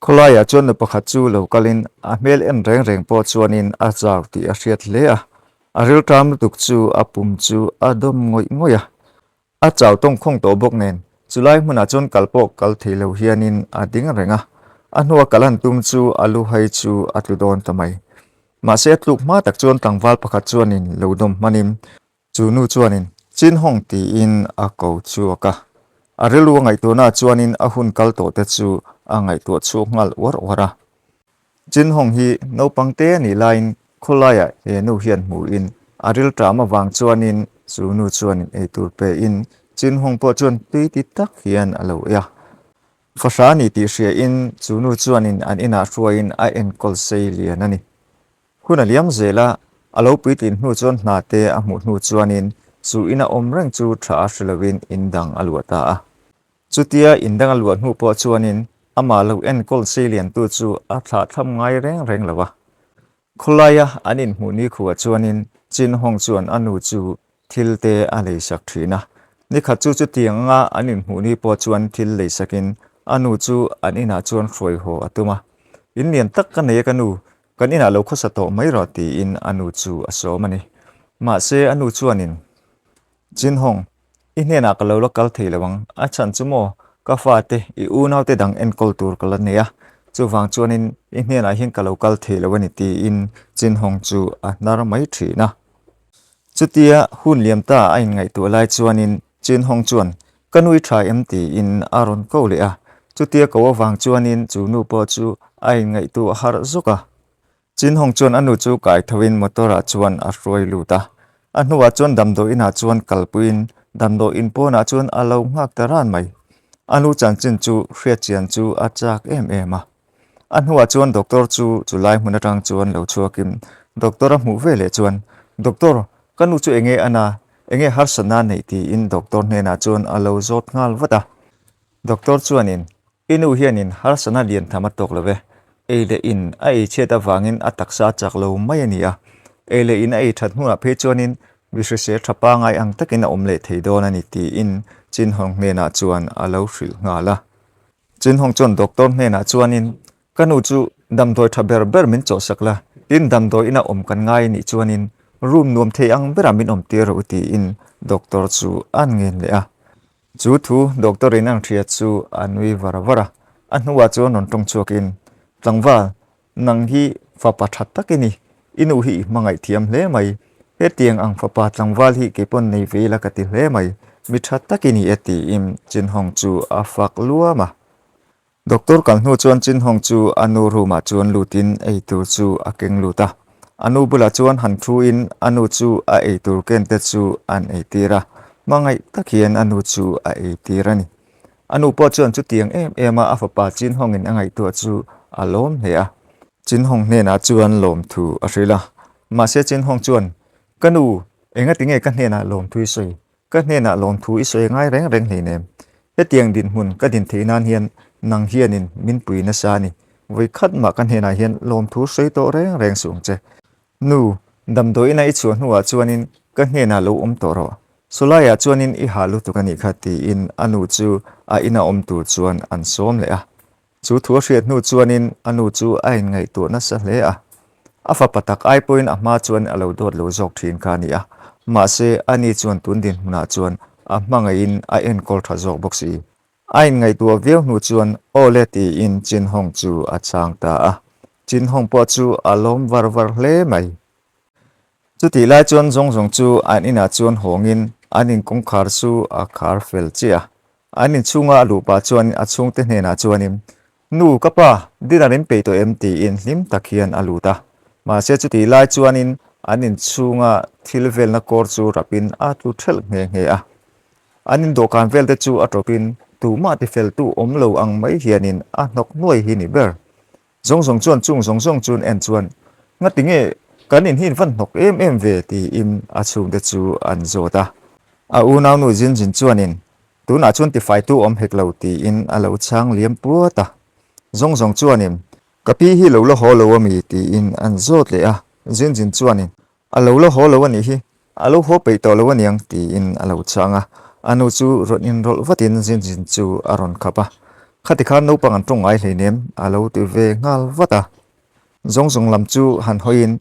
Khawlaiah chuan nu pakhat chu lo kalin a hmel en reng reng pawh chuanin a chau tih a hriat hle a, a rilṭam lutuk chu a pum chu a dawm ngawih ngawih a. A chau tawng khawng tawh bawk nen chulai hmunah chuan kal pawh kal thei lo hianin a ding reng a, a hnua kal han tum chu a luhai chu a tlu dawn ta mai. Mahse a tluk hma tak chuan tlangval pakhat chuanin lo dawm hmanin Chu nu chuanin Chin Hong tiin a ko chhuak a, a rilru a ngaihtuahnaah chuanin a hun kal tawh te chu a ngaihtuah chhuak nghal uar uar a. Chin Hong hi naupang te a nih laiin khawlaiah he nu hian hmuhin a rilṭam avang chuanin chu nu chuanin eitur pein Chin Hong pawh chuan tui ti tak hian a lo ei a. Fahra a ni tih hriain chu nu chuanin an inah hruaiin a enkawl sei lian a ni. Hun a liam zel a, a lo puitlin hnu chuan hna te a hmuh hnu chuanin chu ina awm reng chu tha a hre loin in dang a luah ta a. Chutia in dang a luah hnu pawh chuanin amah lo enkawl seiliantu chu a thlah thlam ngai reng reng lo a. Khawlaia an inhmuh nikhuah chuanin Chin Hong chuan a nu chu thil te a leisak thin a. Nikhat chu chutiang anga an inhmuh ni pawh chuan thil leisakin a nu chu an inah chuan hruai haw a tum a. In lian tak ka nei a ka nu, Kan inah lo khawsa tawh mai rawh tiin a nu chu a sawm a ni. Mahse a nu chuanin, Jinhong, i hnenah ka lo la kal thei lo ang, a chhan chu maw ka fate i unaute dang enkawl tur ka la nei a, chuvang chuanin i hnenah hian ka lo kal thei lo a ni tiin Jinhong chu a hnar mai thin a. Chutia hun liam ta a inngaihtuah lai chuanin Jinhong chuan, Ka nui tha em tiin a rawn ko leh a, chutia ko avang chuanin chu nu pawh chu a inngaihtuah harh zawk a. Chinhawng chuan a nu chu kai thoin motor ah chuan a hruai lut a, a hnuah chuan damdawi inah chuan kalpuiin damdawi in pawnah chuan a lo nghak ta ran mai. A nu chanchin chu hriatchian chu a chak em em a. A hnuah chuan doctor chu chulai hmun atang chuan lo chhuakin doctor a hmuh ve leh chuan, Doctor, ka nu chu enge a na, enge harsatna a neih tiin doctor hnenah chuan a lo zawt nghal vat a. Doctor chuanin, I nu hianin harsatna lian tham a tawk lo ve, ei leh in a ei chhiat avangin a taksa a chak lo mai a ni a, ei leh in a ei that hnuah phei chuanin mi hrisel tha pangai ang takin a awm leh thei dawn a ni tiin Chinhawng hnenah chuan a lo hrilh nghal a. Chinhawng chuan doctor hnenah chuanin, Ka nu chu damdawi tha ber ber min chawhsak la, tin damdawi ina awm kan ngai anih chuanin room nuam thei ang berah min awm tir rawh u tiin doctor chu an ngen leh a. Chu thu doctor in an hria chu a nui var var a, a hnuah chuan rawn tawng chhuakin, Tlangval, Nang hi fapa tha tak i ni, i nu hi i hmangaih thiam hle mai. Hetiang ang fapa tlangval hi kei pawn nei ve ila ka ti hle mai, mi tha tak i ni e tiin Chinhawng chu a fak luam a. Doctor kal hnu chuan Chinhawng chu a nu room ah chuan lutin eitur chu a keng lut a. A nu bulah chuan han thu in a nu chu a eitur ken te chu an eitir a, hmangaih tak hian a nu chu a eitir a ni. A nu pawh chuan chutiang em em a a fapa Chinhawngin a ngaihtuah chu a lawm hle a. Chinhawng hnenah chuan lawmthu a hrilh a. Mahse Chinhawng chuan, Ka nu, engati nge ka hnenah lawmthu i sawi? Ka hnenah lawmthu i sawi ngai reng reng hleinem. Hetiang dinhmun ka din theih nan hian nang hianin min pui nasa a ni. Vawi khat mah ka hnenah hian lawmthu sawi tawh reng reng suh ang che. Nu, damdawiina i chhuah hnuah chuanin ka hnenah lo awm tawh rawh. Sawlaiah chuanin i hah lutuk a nih kha tiin a nu chu a ina awm tur chuan an sawm leh a. Chu thu a hriat hnu chuanin a nu chu a inngaihtuah nasa hle a. A fapa tak ai pawhin a hma chuan a lo dawt lo zawk thin kha a ni a. Mahse, ani chuan tun dinhmunah chuan a hmangaihin a enkawl tha zawk bawk si. A inngaihtuah viau hnu chuan aw le tiin Chin Hong chu a chhang ta a. Chin Hong pawh chu a lawm var var hle mai. Chutih lai chuan zawng zawng chu an inah chuan hawngin an in kawngkhar chu a khar fel chiah a. An inchhunga a luh pah chuan a chhungte hnenah chuanin, Nu, ka pa, dinner in peih tawh em? tiin hlim tak hian a lut a. Mahse chutih lai chuanin an inchhunga thil velna kawr chu rapin a tlu thelh nghe nghe a. An indawhkan velte chu a tawpin tumah tifeltu awm lo ang mai hianin a hnawk nuai hi ni ber. Zawng zawng chuan chung zawng zawng chuan en chuan, Ngati nge kan in hi in van hnawk em em ve? tiin a chhungte chu an zawt a. A unaunu Zin Zin chuanin, Tunah chuan tifaitu awm hek lo tiin a lo chhang liam puat a. Zawng zawng chuanin, Ka pi hi lo la haw lo ami? tiin an zawt leh a. Zin Zin chuanin, A lo la haw lo a nih hi, a lo haw peih tawh lo a niang tiin a lo chhang a, a nu chu rawn inrawlh vatin Zin Zin chu a rawn khap a. Khati khan naupang an tawng ngai hleinem a lo ti ve nghal vat a. Zawng zawng lam chu han hawiin,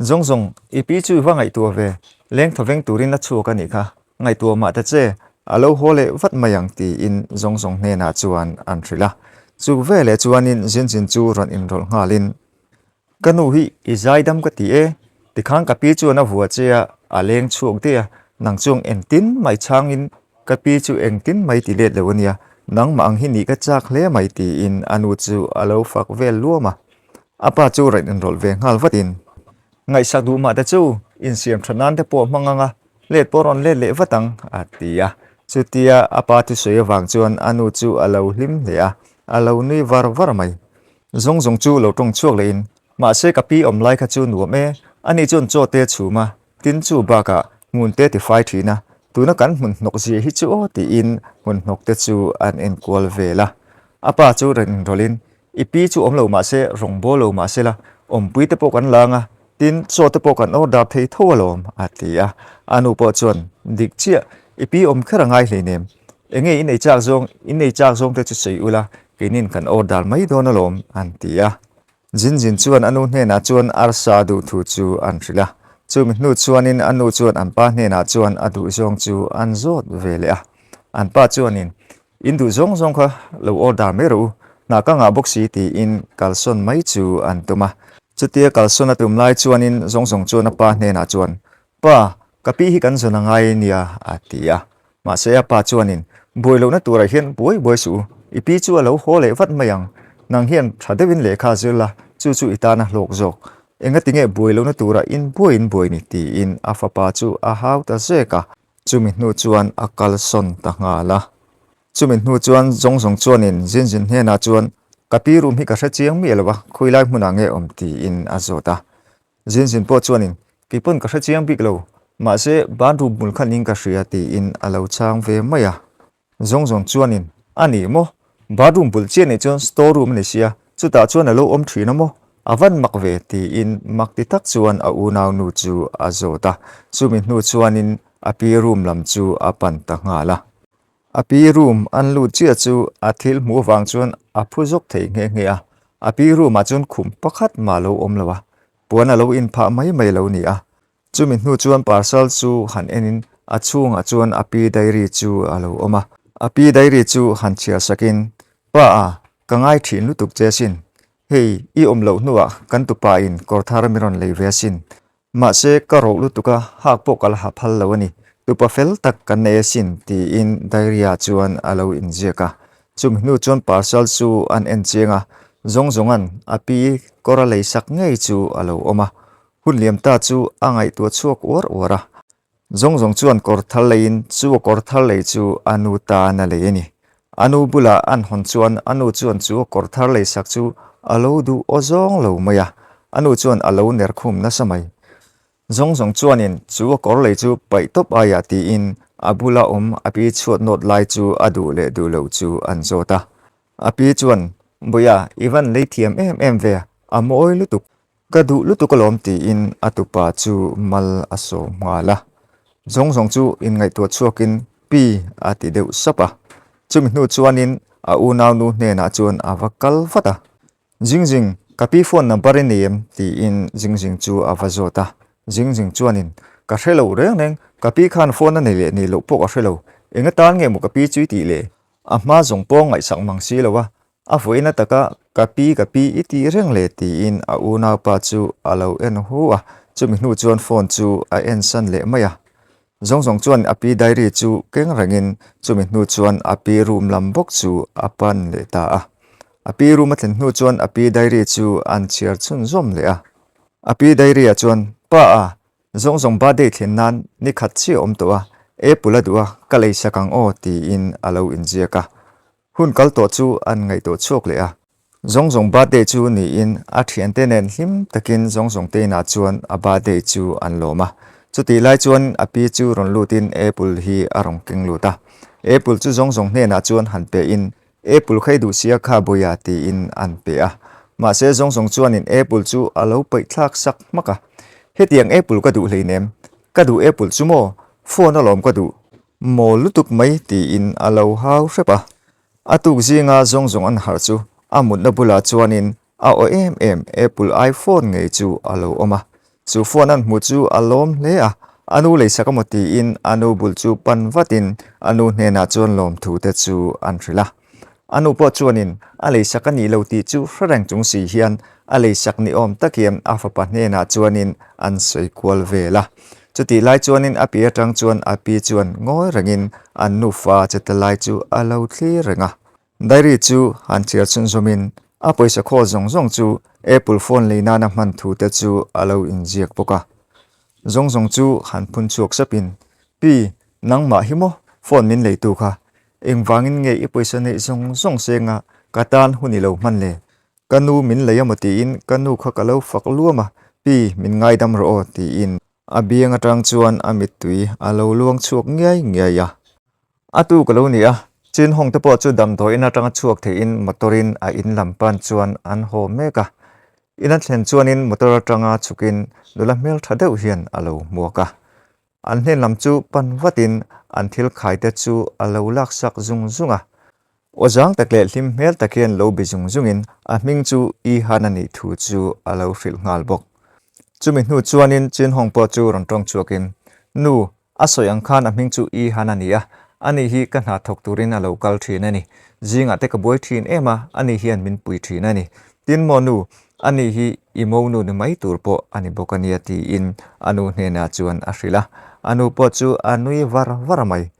Zawng zawng, i pi chu i va ngaihtuah ve, leng thaw veng turin a chhuak a nih kha, ngaihtuah mah ta che, a lo haw leh vat mai ang tiin zawng zawng hnenah chuan an hrilh a. Chu veleh chuanin Zinzin chu rawn inrawlh nghalin, Ka nu hi i zaidam ka ti e, tikhan ka pi chuan a vua che a, a leng chhuak daih a, nang chuang engtin mai chhangin ka pi chu engtin mai ti let lo a nia, nangmah ang hi nih ka chak hle mai tiin a nu chu a lo fak vel luam a. A pa chu rawn inrawlh ve nghal vatin, Ngaihsak duh mah te chu insiam tha nan te pawh hmang ang a, let pawh rawn let leh vat ang a ti a. Chutia a pa thusawi avang chuan a nu chu a lo hlim hle a, a lo nui var var mai. Zawng zawng chu lo tawng chhuak lehin, Mahse ka pi awm lai kha chu nuam e, ani chuan chaw te chhum a, tin chu bakah hmun te tifai thin a, tuna kan hmun hnawk zia hi chu aw tiin hmun hnawk te chu an enkual vel a. A pa chu rawn inrawlhin, I pi chu awm lo mahse rawng bawl lo mahse la, awmpui te pawh kan lang a, tin chaw te pawh kan order thei tho alawm a ti a. A nu pawh chuan, Dik chiah, i pi awm kher a ngai hleinem, Enge in ei chak zawng, in ei chak zawng te chu sawi ula, keinin kan order mai dawn alawm, an ti a. Jinjin chuan a nu hnenah chuan arsa duh thu chu an hrilh a. Chumi hnu chuanin a nu chuan an pa hnenah chuan a duh zawng chu an zawt ve leh a. An pa chuanin, In duh zawng zawng kha lo order mai rawh u, hna ka ngah bawk si tiin kalsawn mai chu an tum a. Chutia kalsawn a tum lai chuanin zawng zawng chuan a pa hnenah chuan, Pa, ka pi hi kan zawn a ngai nia, a ti a. Mahse a pa chuanin, Buai lohna turah hian buai buai suh u, i pi chu a lo haw leh vat mai ang. Nang hian tha deuhin lehkha zir la, chu chu i tana hlawk zawk. Engatinge buai lohna turah in buai in buai ni? tiin a fapa chu a hau ta zek a. Chumi hnu chuan a kalsawn ta nghal a. Chumi hnu chuan zawng zawng chuanin Zinzin hnenah chuan, Ka pi room hi ka hre chiang miah lo a, khawilai hmunah nge awm? tiin a zawt a. Zinzin pawh chuanin, Kei pawn ka hre chiang bik lo, mahse bathroom hmul khan in ka hria tiin a lo chhang ve mai a. Zawng zawng chuanin, A ni maw? Bathroom bul chiah nih chuan store room a ni sia, chutah chuan a lo awm thin a maw? A van mak ve tiin mak ti tak chuan a unaunu chu a zawt a. Chumi hnu chuanin a pi room lam chu a pan ta nghal a. A pi room an lut chiah chu a thil hmuh avang chuan a phu zawk thei nghe nghe a, a pi room ah chuan khum pakhat mah a lo awm lo a, puan a lo inphah mai mai lo ni a. Chumi hnu chuan parcel chu han enin a chhungah chuan a pi diary chu a lo awm a, a pi diary chu han chhiar sakin, Pa a, ka ngai thin lutuk che asin, hei i awm loh hnuah kan tupa in kawr thar min rawn lei ve asin, Mahse, ka roh lutuk a, hak pawh ka la ha phal lo a ni. Tupa fel tak kan nei asin, tiin diary-ah chuan a lo inziak a. Chumi hnu chuan parcel chu an en chiang a, zawng zawnga'n a pi kawr a lei sak ngei chu a lo awm a. Hun liam ta chu a ngaihtuah chhuak uar uar a. Zawng zawng chuan kawr thar leiin chu a kawr thar lei chu a nu tan a lei a ni. A nu bulah an hawn chuan a nu chuan chu a kawr thar lei sak chu a lo duh aw zawng lo mai a, a nu chuan a lo ner khum nasa mai. Zawng zawng chuanin chu a kawr lei chu paih tawp aiah tiin a bula awm a pi chhuat nawt lai chu a duh leh duh loh chu an zawt a. A pi chuan, Buia, i van lei thiam em em ve, a mawi lutuk. Ka duh lutuk alawm tiin a tupa chu mal a sawm nghal a. Zawng zawng chu inngaihtuah chhuakin pi a ti deuh sap a. Chumi hnu chuanin a unaunu hnenah chuan a va kal vat a. Jing Jing, ka pi phone number i nei em? tiin Jing Jing chu a va zawt a. Jing Jing chuanin, Ka hre lo reng reng, ka pi khan phone a nei leh nei loh pawh ka hre lo. Eng atan nge maw ka pi chu i tih le? A hma zawng pawh ngaihsak mang si lo a, A vawiin ataka ka pi ka pi i tih reng le tiin a unaupa chu a lo en hu a, chumi hnu chuan phone chu a en san leh mai a. Zawng zawng chuan a pi diary chu keng rengin chumi hnu chuan a pi room lam bawk chu a pan leh ta a. A pi room a thlen hnu chuan a pi diary chu an chhiar chhunzawm leh a. A pi diary ah chuan, Pa a, zawng zawng birthday thlen nan ni khat chiah a awm tawh a, apple a duh a, ka lei sak ang aw tiin a lo inziak a. Hun kal tawh chu an ngaihtuah chhuak leh a. Zawng zawng birthday chu niin a thiante nen hlim takin zawng zawng te inah chuan a birthday chu an lawm a. Chutih lai chuan a pi chu rawn lutin apple hi a rawn keng lut a. Apple chu zawng zawng hnenah chuan han pe in apple kha i duh sia kha Bawia tiin an pe a. Mahse zawng zawng chuanin apple chu a lo paih thlak sak hmak a. Hetiang apple ka duh hleinem, ka duh apple chu maw? Phone alawm ka duh. Mawl lutuk mai tiin a lo hau hrep a. A tuk zinga zawng zawng an harh chu a mutna bulah chuanin a aw em em Apple iPhone ngei chu a lo awm a. Chu phone an hmuh chu a lawm hle a, a nu leisak emaw tiin a nu bul chu pan vatin a nu hnenah chuan lawmthu te chu an hrilh a. A nu pawh chuanin a leisak a nih lo tih chu hre reng chung si hian a leisak ni awm takin a fapa hnenah chuanin an sawi kual vel a. Chutih lai chuanin a pi atang chuan a pi chuan ngawi rengin an nufa che ta lai chu a lo thlir reng a. Diary chu han chhiar chhunzawmin a pawisa khawl zawng zawng chu Apple phone lei nana hman thu te chu a lo inziak bawk a. Zawng zawng chu han phun chhuak sapin, Pi, nangmah hi maw phone min leitu kha? Engvangin nge i pawisa neih zawng zawng senga ka tan hun i lo hman le? Ka nu min lei amaw tiin ka nu kha ka lo fak luam a, Pi, min ngaidam rawh aw tiin a biang atang chuan a mittui a lo luang chhuak ngiai ngiai a. A tu ka lo ni a, Chin Hong te pawh chu damdawiin atanga chhuak theihin motor-in a in lam pan chuan an haw mek a. In a thlen chuanin motor atanga chhukin nula hmeltha deuh hian a lo hmuak a. An hnen lam chu pan vatin an thil khai te chu a lo laksak zung zung a. Aw zang tak leh hlim hmel tak hian lo bi zung zungin a hming chu I Han a nih thu chu a lo hrilh nghal bawk. Chumi hnu chuanin Chin Hong pawh chu rawn tawng chhuakin, Nu, a sawi ang khan a hming chu I Han a ni a, ani hi ka hna thawk turin a lo kal thin a ni. Zingah te ka buai thin em a, ani hian min pui thin a ni. Tin maw nu, ani hi i monu ni mai tur pawh a ni bawk a nia tiin a nu hnenah chuan a hrilh a. A nu pawh chu a nui var var mai.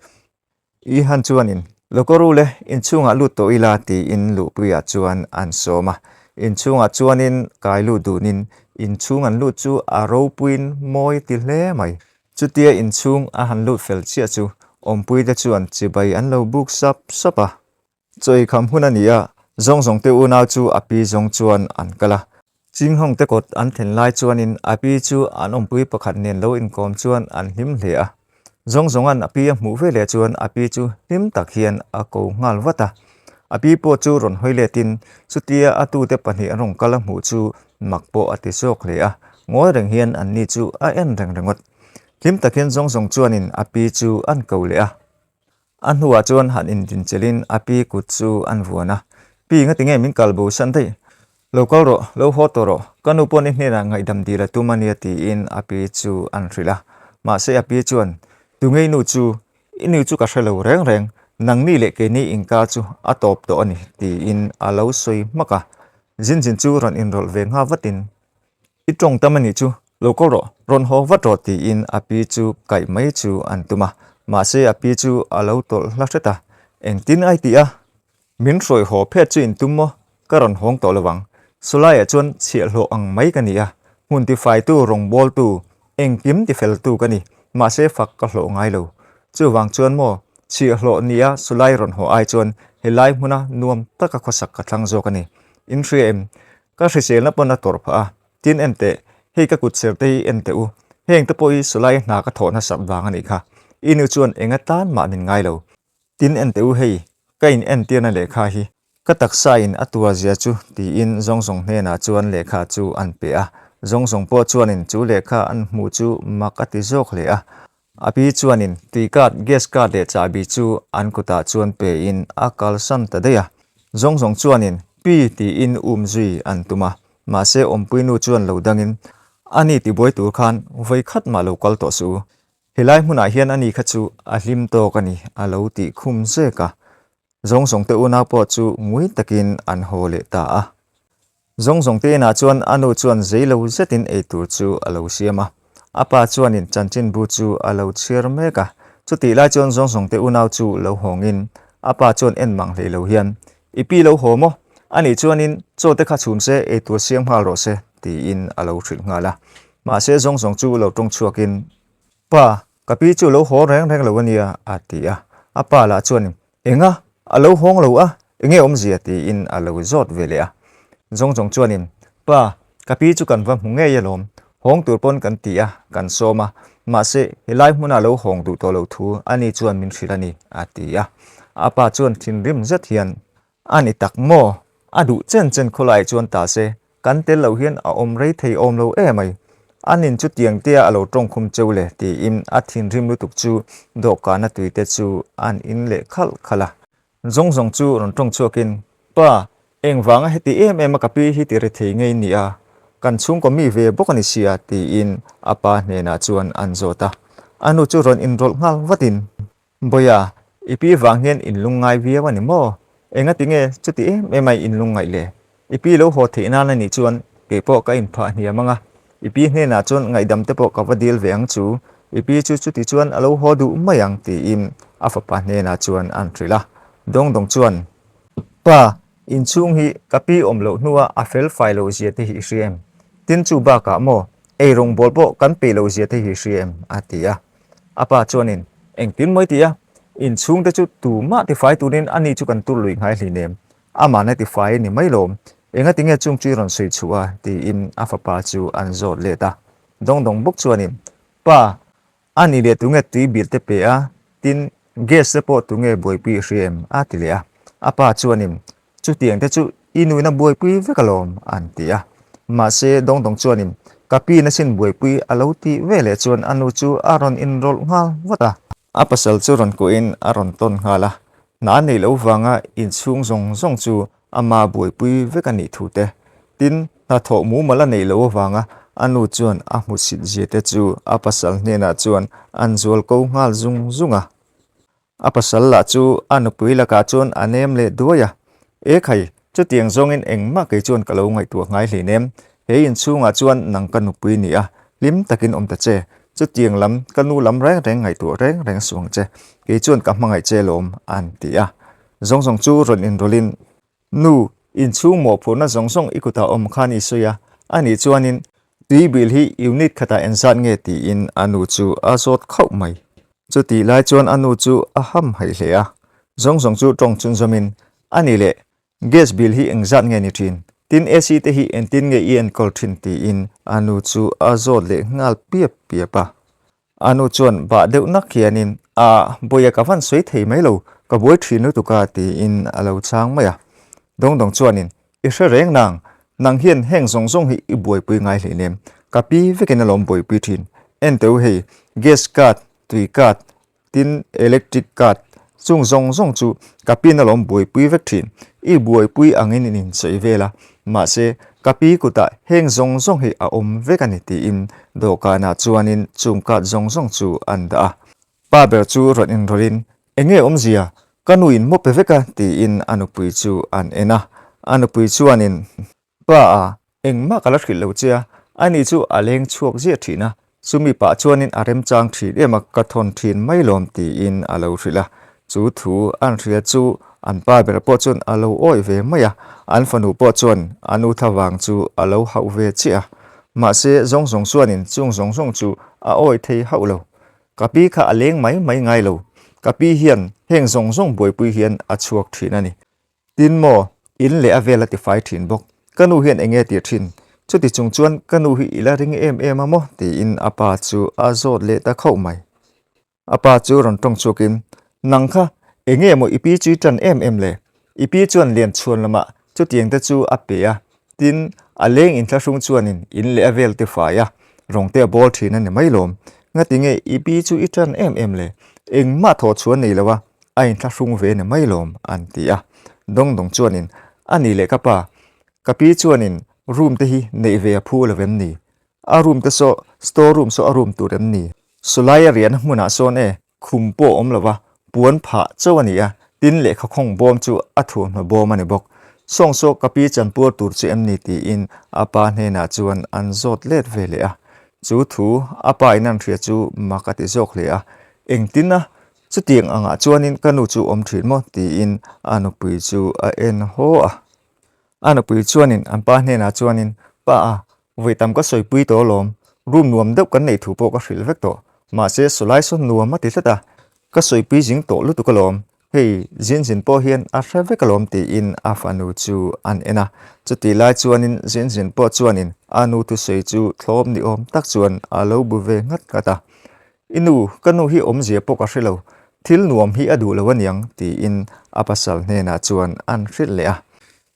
I han chuanin, Lokaw rule, inchhungah lut tawh ila tiin luhpuiah chuan an sawm a. Inchhungah chuanin kai lut dunin inchhung an lut chu a ropuiin mawi ti hle mai. Chutia inchhung a han lut fel chiah chu awmpuite chuan chibai an lo buk sap sap a. Chawi kham hun a ni a, zawng zawng te unau chu a pi zawng chuan an kal a. Chinghawng te kawt an thlen lai chuanin a pi chu an awmpui pakhat nen lo inkawm chuan an hlim hle a. Zawng zawnga'n a pi a hmuh ve leh chuan a pi chu hlim tak hian a ko nghal vat a. A pi pawh chu rawn hawi letin chutia a tute pahnih an rawn kal a hmuh chu mak pawh a ti zawk hle a, ngawi reng hian anni chu a en reng ringawt. Hlim tak hian zawng zawng chuanin a pi chu an ko leh a. A hnuah chuan han indinchilhin a pi kut chu an vuan a, Pi, ngati nge min kal bo san daih? Lo kal rawh, lo haw tawh rawh, ka nu pawn i hnenah ngaihdam dil a tum a nia tiin a pi chu an hrilh a. Mahse a pi chuan, Tunge i nu chu? I nu chu ka hre lo reng reng, nangni leh keini inkar chu a tawp tawh a ni tiin a lo sawi hmak a. Zinzin chu rawn inrawlh ve nghal vatin, I tawng tam a nih chu, lo kal rawh, rawn haw vat rawh tiin a pi chu kaih mai chu an tum a, mahse a pi chu a lo tawlh hla hret a, engtin ai tih a? Min hruai haw phet chu in tum maw? Ka rawn hawng tawh lo ang. Sawlaiah chuan chhiahhlawh ang mai ka ni a, hmun tifaitu, rawngbawltu, engkim tifeltu ka ni, mahse fak ka hlawh ngai lo. Chuvang chuan maw, chhiahhlawh nia sawlai rawn haw ai chuan helai hmuna nuam taka khawsak ka thlang zawk a ni. In hria em? Ka hriselna pawn a tawrh phah a, tin en teh, hei ka kut ser te hi en teh u, heng te pawh hi sawlai hna ka thawh hnasak vang a nih kha, i nu chuan eng atan mah min ngai lo. Tin en teh u hei, ka in entirna lehkha hi, ka taksa in a tua zia chu tiin zawng zawng hnenah chuan lehkha chu an pe a, zawng zawng pawh chuanin chu lehkha an hmuh chu mak a ti zawk hle a, A pi chuanin tui card, gas card leh chahbi chu an kutah chuan pein a kalsan ta daih a. Zawng zawng chuanin pi tiin um zui an tum a, mahse awmpuinu chuan lo dangin, Ani tibuai tur khan vawi khat mah lo kal tawh suh u. Helai hmunah hian ani kha chu a hlim tawk a ni a lo tih khum zek a. Zawng zawng te unau pawh chu ngui takin an haw leh ta a. Zawng zawng te inah chuan a nu chuan zei lo zetin eitur chu a lo siam a. A pa chuanin chanchinbu chu a lo chhiar mek a. Chutih lai chuan zawng zawng te unau chu lo hawngin a pa chuan en mang hlei lo hian, I pi lo haw maw? Anih chuanin chaw te kha chhum se, eitur siam nghal rawh se, tiin a lo hrilh nghal a. Mahse zawng zawng chu lo tawng chhuakin, Pa, ka pi chu lo haw reng reng lo a nia, a ti a. A pa lah chuanin, Enga? A lo hawng lo a, enge awmzia? tiin a lo zawt ve leh a. Zawng zawng chuanin, Pa, ka pi chu kan va hmu ngei alawm, hawng tur pawn kan ti a, kan sawm a, mahse helai hmuna lo hawng duh tawh lo thu ani chuan min hrilh a ni, a ti a. A pa chuan thinrim zet hian, A ni tak maw? A duh chen chen khawlaiah chuan ta se, kan tel loh hian a awm rei thei awm lo e mai. A nin chu tiang tia a lo tawngkhum cheu le tiin a thinrim lutuk chu dawhkana tuite chu an in leh khalh khalh a. Zawng zawng chu rawn tawng chhuakin, Pa, engvanga heti em em a ka pi hi ti rethei ngei ni a, kan chhungkaw mi ve bawk a ni sia, tiin a pa hnenah chuan an zawt a. A nu chu rawn inrawlh nghal vatin, Bawia, i pi vang hian in lungngai viau a ni maw? Engati nge chuti em em a i inlungngaih le? I pi lo haw theih nan a nih chuan kei pawh ka inphah hniam ang a, i pi hnenah chuan ngaihdam te pawh ka va dil ve ang chu, i pi chu chuti chuan a lo haw duh mai ang tiin a fapa hnenah chuan an hrilh a. Dawngdawng chuan, Pa, inchhung hi ka pi awm loh hnua a fel fai loh zia te hi i hria em? Tin chu bakah maw, ei rawngbawl pawh kan peih loh zia te hi i hria em? a ti a. A pa chuanin, Engtin mawi ti a? Inchhungte chu tumah tifai turin a ni chu kan tur lui ngai hlinem. Amahna tifai a ni mai lawm. Engati nge chung chu i rawn sawi chhuah a? tiin a fapa chu an zawt let a. Dawngdawng bawk chuanin, Pa, a ni leh tunge tui bil te pe a? Tin, gas te pawh tunge buaipui i hria em? a ti leh a. A pa chuanin, Chutiang te chu i nuina buaipui vek alawm, an ti a. Mahse, Dawngdawng chuanin ka pi na sin buaipui a lo tih ve leh chuan a nu chu a rawn inrawlh nghal vat a. A pasal chu rawn kuahin a rawn tawn nghal a, hna a neih loh vanga inchhung zawng zawng chu ama buaipui vek a nih thu te, tin, hnathawh mumal a neih loh avanga a nu chuan a hmusit zia te chu a pasal hnenah chuan an zual ko nghal zung zung a. A pasal lah chu a nupui lakah chuan a nem leh duai a, E khai, chutiang zawngin engmah kei chuan ka lo ngaihtuah ngai hleinem. He inchhungah chuan nang ka nupui ni a, hlim takin awm ta che. Chutiang lam, ka nu lam reng reng ngaihtuah reng reng suh ang che. Kei chuan ka hmangaih che lawm, an ti a. Zawng zawng chu rawn inrawlhin Nu, inchhung mawhphurhna zawng zawng i kutah awm khan i sawi a, anih chuanin tui bil hi unit khatah engzat nge tiin a nu chu a zawt khauh mai. Chutih lai chuan a nu chu a ham haih hle a, zawng zawng chu tawng chhunzawmin, Anih leh, gas bill hi engzat nge ni thin? Tin AC te hi engtin nge i enkawl thin? tiin a nu chu a zawt leh nghal piap piap a. A nu chuan bah deuh nak hianin, A, Bawia ka van sawi thei mai lo, ka buai thin lutuk a, tiin a lo chhang mai a. Dawngdawng chuanin, I hre reng nang, nang hian heng zawng zawng hi i buaipui ngai hleinem, ka pi vekin alawm buaipui thin. En teu hei, gas card, tui card, Tin, electric card chung zawng zawng chu ka pin alawm buaipui vek thin. I buaipui angin in insawi vel a, mahse ka pi kutah heng zawng zawng hi a awm vek a ni tiin dawhkanah chuanin chung card zawng zawng chu an dah a. Pa ber chu rawn inrawlhin, Enge awmzia? Ka nu in maw pe vek a? tiin a nupui chu an en a. A nupui chuanin. Pa a, engmah ka la hrilh lo che a, ani chu a leng chhuak ziah thin a, chumi pah chuanin a remchang thin em a, ka thawn thin mai lawm tiin a lo hrilh a, chu thu an hria chu an pa ber pawh chuan a lo awih ve mai a, an fanu pawh chuan a nu thlavang chu a lo hauh ve chiah a, mahse zawng zawng chuanin chung zawng zawng chu a awih thei hauh lo, ka pi kha a leng mai mai ngai lo, ka pi hian heng zawng zawng buaipui hian a chhuak thin a ni. Tin maw, in leh a vel a tifai thin bawk. Ka nu hian enge tih thin? Chuti chung chuan ka nu hi i la ring em em a maw? tiin a pa chu a zawt leh ta khauh mai. A pa chu rawn tawng chhuakin, Nang kha, enge maw i pi chu i tan em em le? I pi chuan lian chhuan lamah chutiang te chu a pe a, tin, a leng inthlahrung chuanin in leh a vel tifai a, rawng te a bawl thin a ni mai lawm. Ngati nge i pi chu i tan em em le? Engmah thawh chhuan nei lo a, a inthlahrung ve ni mai lawm, an ti a. Dawngdawng chuanin, A ni leh ka pa, ka pi chuanin room te hi neih ve a phu lo vem ni? A room te saw store room saw a room tur em ni? Sawlai a riahna hmunah sawn e, khum pawh a awm lo va, puan phah chauh a ni a, tin lehkha khawng bawm chu a thuamhnaw bawm a ni bawk. Sawng saw ka pi chanpuar tur chu em ni tiin a pa hnenah chuan an zawt let ve leh a. Chu thu a pa in an hria chu mak a ti zawk hle a, engtin a Chutiang angah chuanin ka nu chu awm thin maw? tiin a nupui chu a en haw a. A nupui chuanin an pa hnenah chuanin, Pa a, vawi tam ka sawipui tawh alawm, room nuam deuh kan neih thu pawh ka hrilh vek tawh. Mahse sawlai sawn nuam a ti tlat a, ka sawipui zing tawh lutuk alawm, hei zin zin pawh hian a hre vek alawm tiin a fanu chu an en a. Chutih lai chuanin zin zin pawh chuanin a nu thusawi chu thlawm ni awm tak chuan a lo bu ve nghat nghat a. I nu, ka nu hi awmzia pawh ka hre lo, thil nuam hi a duh lo aniang, tiin a pasal hnenah chuan an hrilh leh a.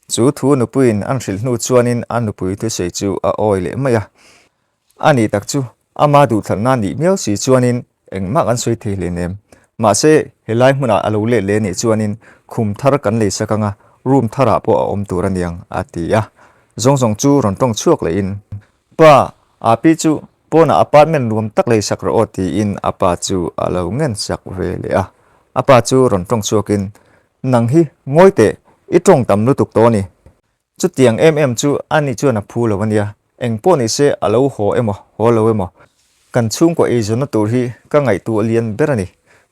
Chu thu nupuiin an hrilh hnu chuanin a nupui thusawi chu a awi leh mai a. A nih tak chu, ama duhthlanna nih miau si chuanin engmah kan sawi thei hleinem. Mahse, helai hmunah a lo let leh nih chuanin khum thar kan lei sak anga room tharah pawh a awm tur a niang, a ti a. Zawng zawng chu rawn tawng chhuak lehin, Pa, Api chu pawnah apartment nuam tak lei sak rawh aw tiin a pa chu a lo ngen sak ve leh a. A pa chu rawn tawng chhuakin, Nang hi ngawi teh, i tawng tam lutuk tawh a ni. Chutiang em em chu ani chuan a phu lo a nia, eng pawh ni se a lo haw emaw haw lo emaw, kan chhungkaw eizawnna tur hi ka ngaihtuah lian ber a ni.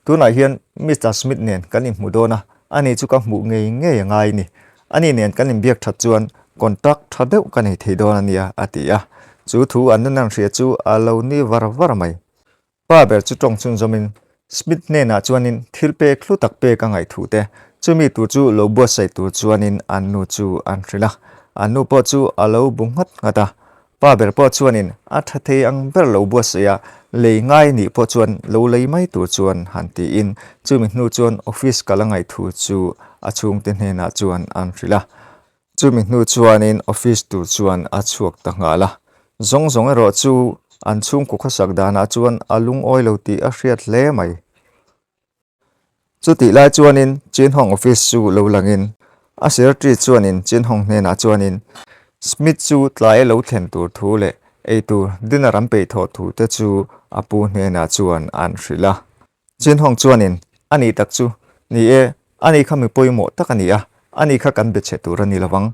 Tunah hian Mister Smith nen kan inhmu dawn a, ani chu ka hmuh ngei ngei a ngai ni. Ani nen kan inbiak that chuan contract tha deuh ka nei thei dawn a nia, a ti a. Chu thu an nunan hria chu a lo ni var var mai. Pa ber chu tawng chhunzawmin Smith hnenah chuanin thil pek hlu tak pek a ngaih thu te, chumi tur chu lo buatsaih tur chuanin an nu chu an hrilh a. An nu pawh chu a lo bu nghat nghat a. Pa ber pawh chuanin a tha thei ang ber lo buatsaih a, lei ngai nih pawh chuan lo lei mai tur chuan han tiin chumi hnu chuan office kal a ngaih thu chu a chhungte hnenah chuan an hrilh a. Chumi hnu chuanin office tur chuan a chhuak ta nghal a, zawng zawng erawh chu an chhungkaw khawsak danah chuan a lungawi lo tih a hriat hle mai. Chutih lai chuanin Chinhawng office chu lo langin a secretary chuanin Chinhawng hnenah chuanin Smith chu tlai a lo thlen tur thu leh eitur dinner an peih thawh thu te chu a pu hnenah chuan an hrilh a. Chinhawng chuanin, A nih tak chu, ni e, ani kha mi pawimawh tak a ni a, ani kha kan be chhe tur a ni lovang.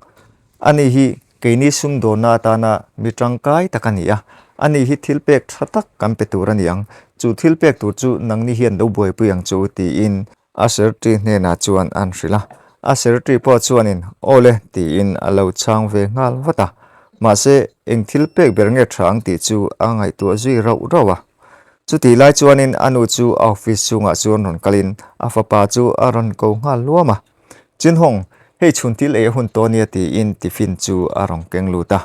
Ani hi keini sumdawnna atana mi tangkai tak a ni a, ani hi thil pek tha tak kan pe tur a ni ang, chu thil pek tur chu nangni hian lo buaipui ang chu tiin a secretary hnenah chuan an hrilh a. A secretary pawh chuanin, Aw le, tiin a lo chhang ve nghal vat a. Mahse, eng thil pek ber nge tha ang tih chu a ngaihtuah zui rauh rauh a. Chutih lai chuanin a nu chu a office chhungah chuan rawn kalin a fapa chu a rawn ko nghal luam a. Chinhawng, hei chhun thil ei a hun tawh ania tiin tiffin chu a rawn keng lut a.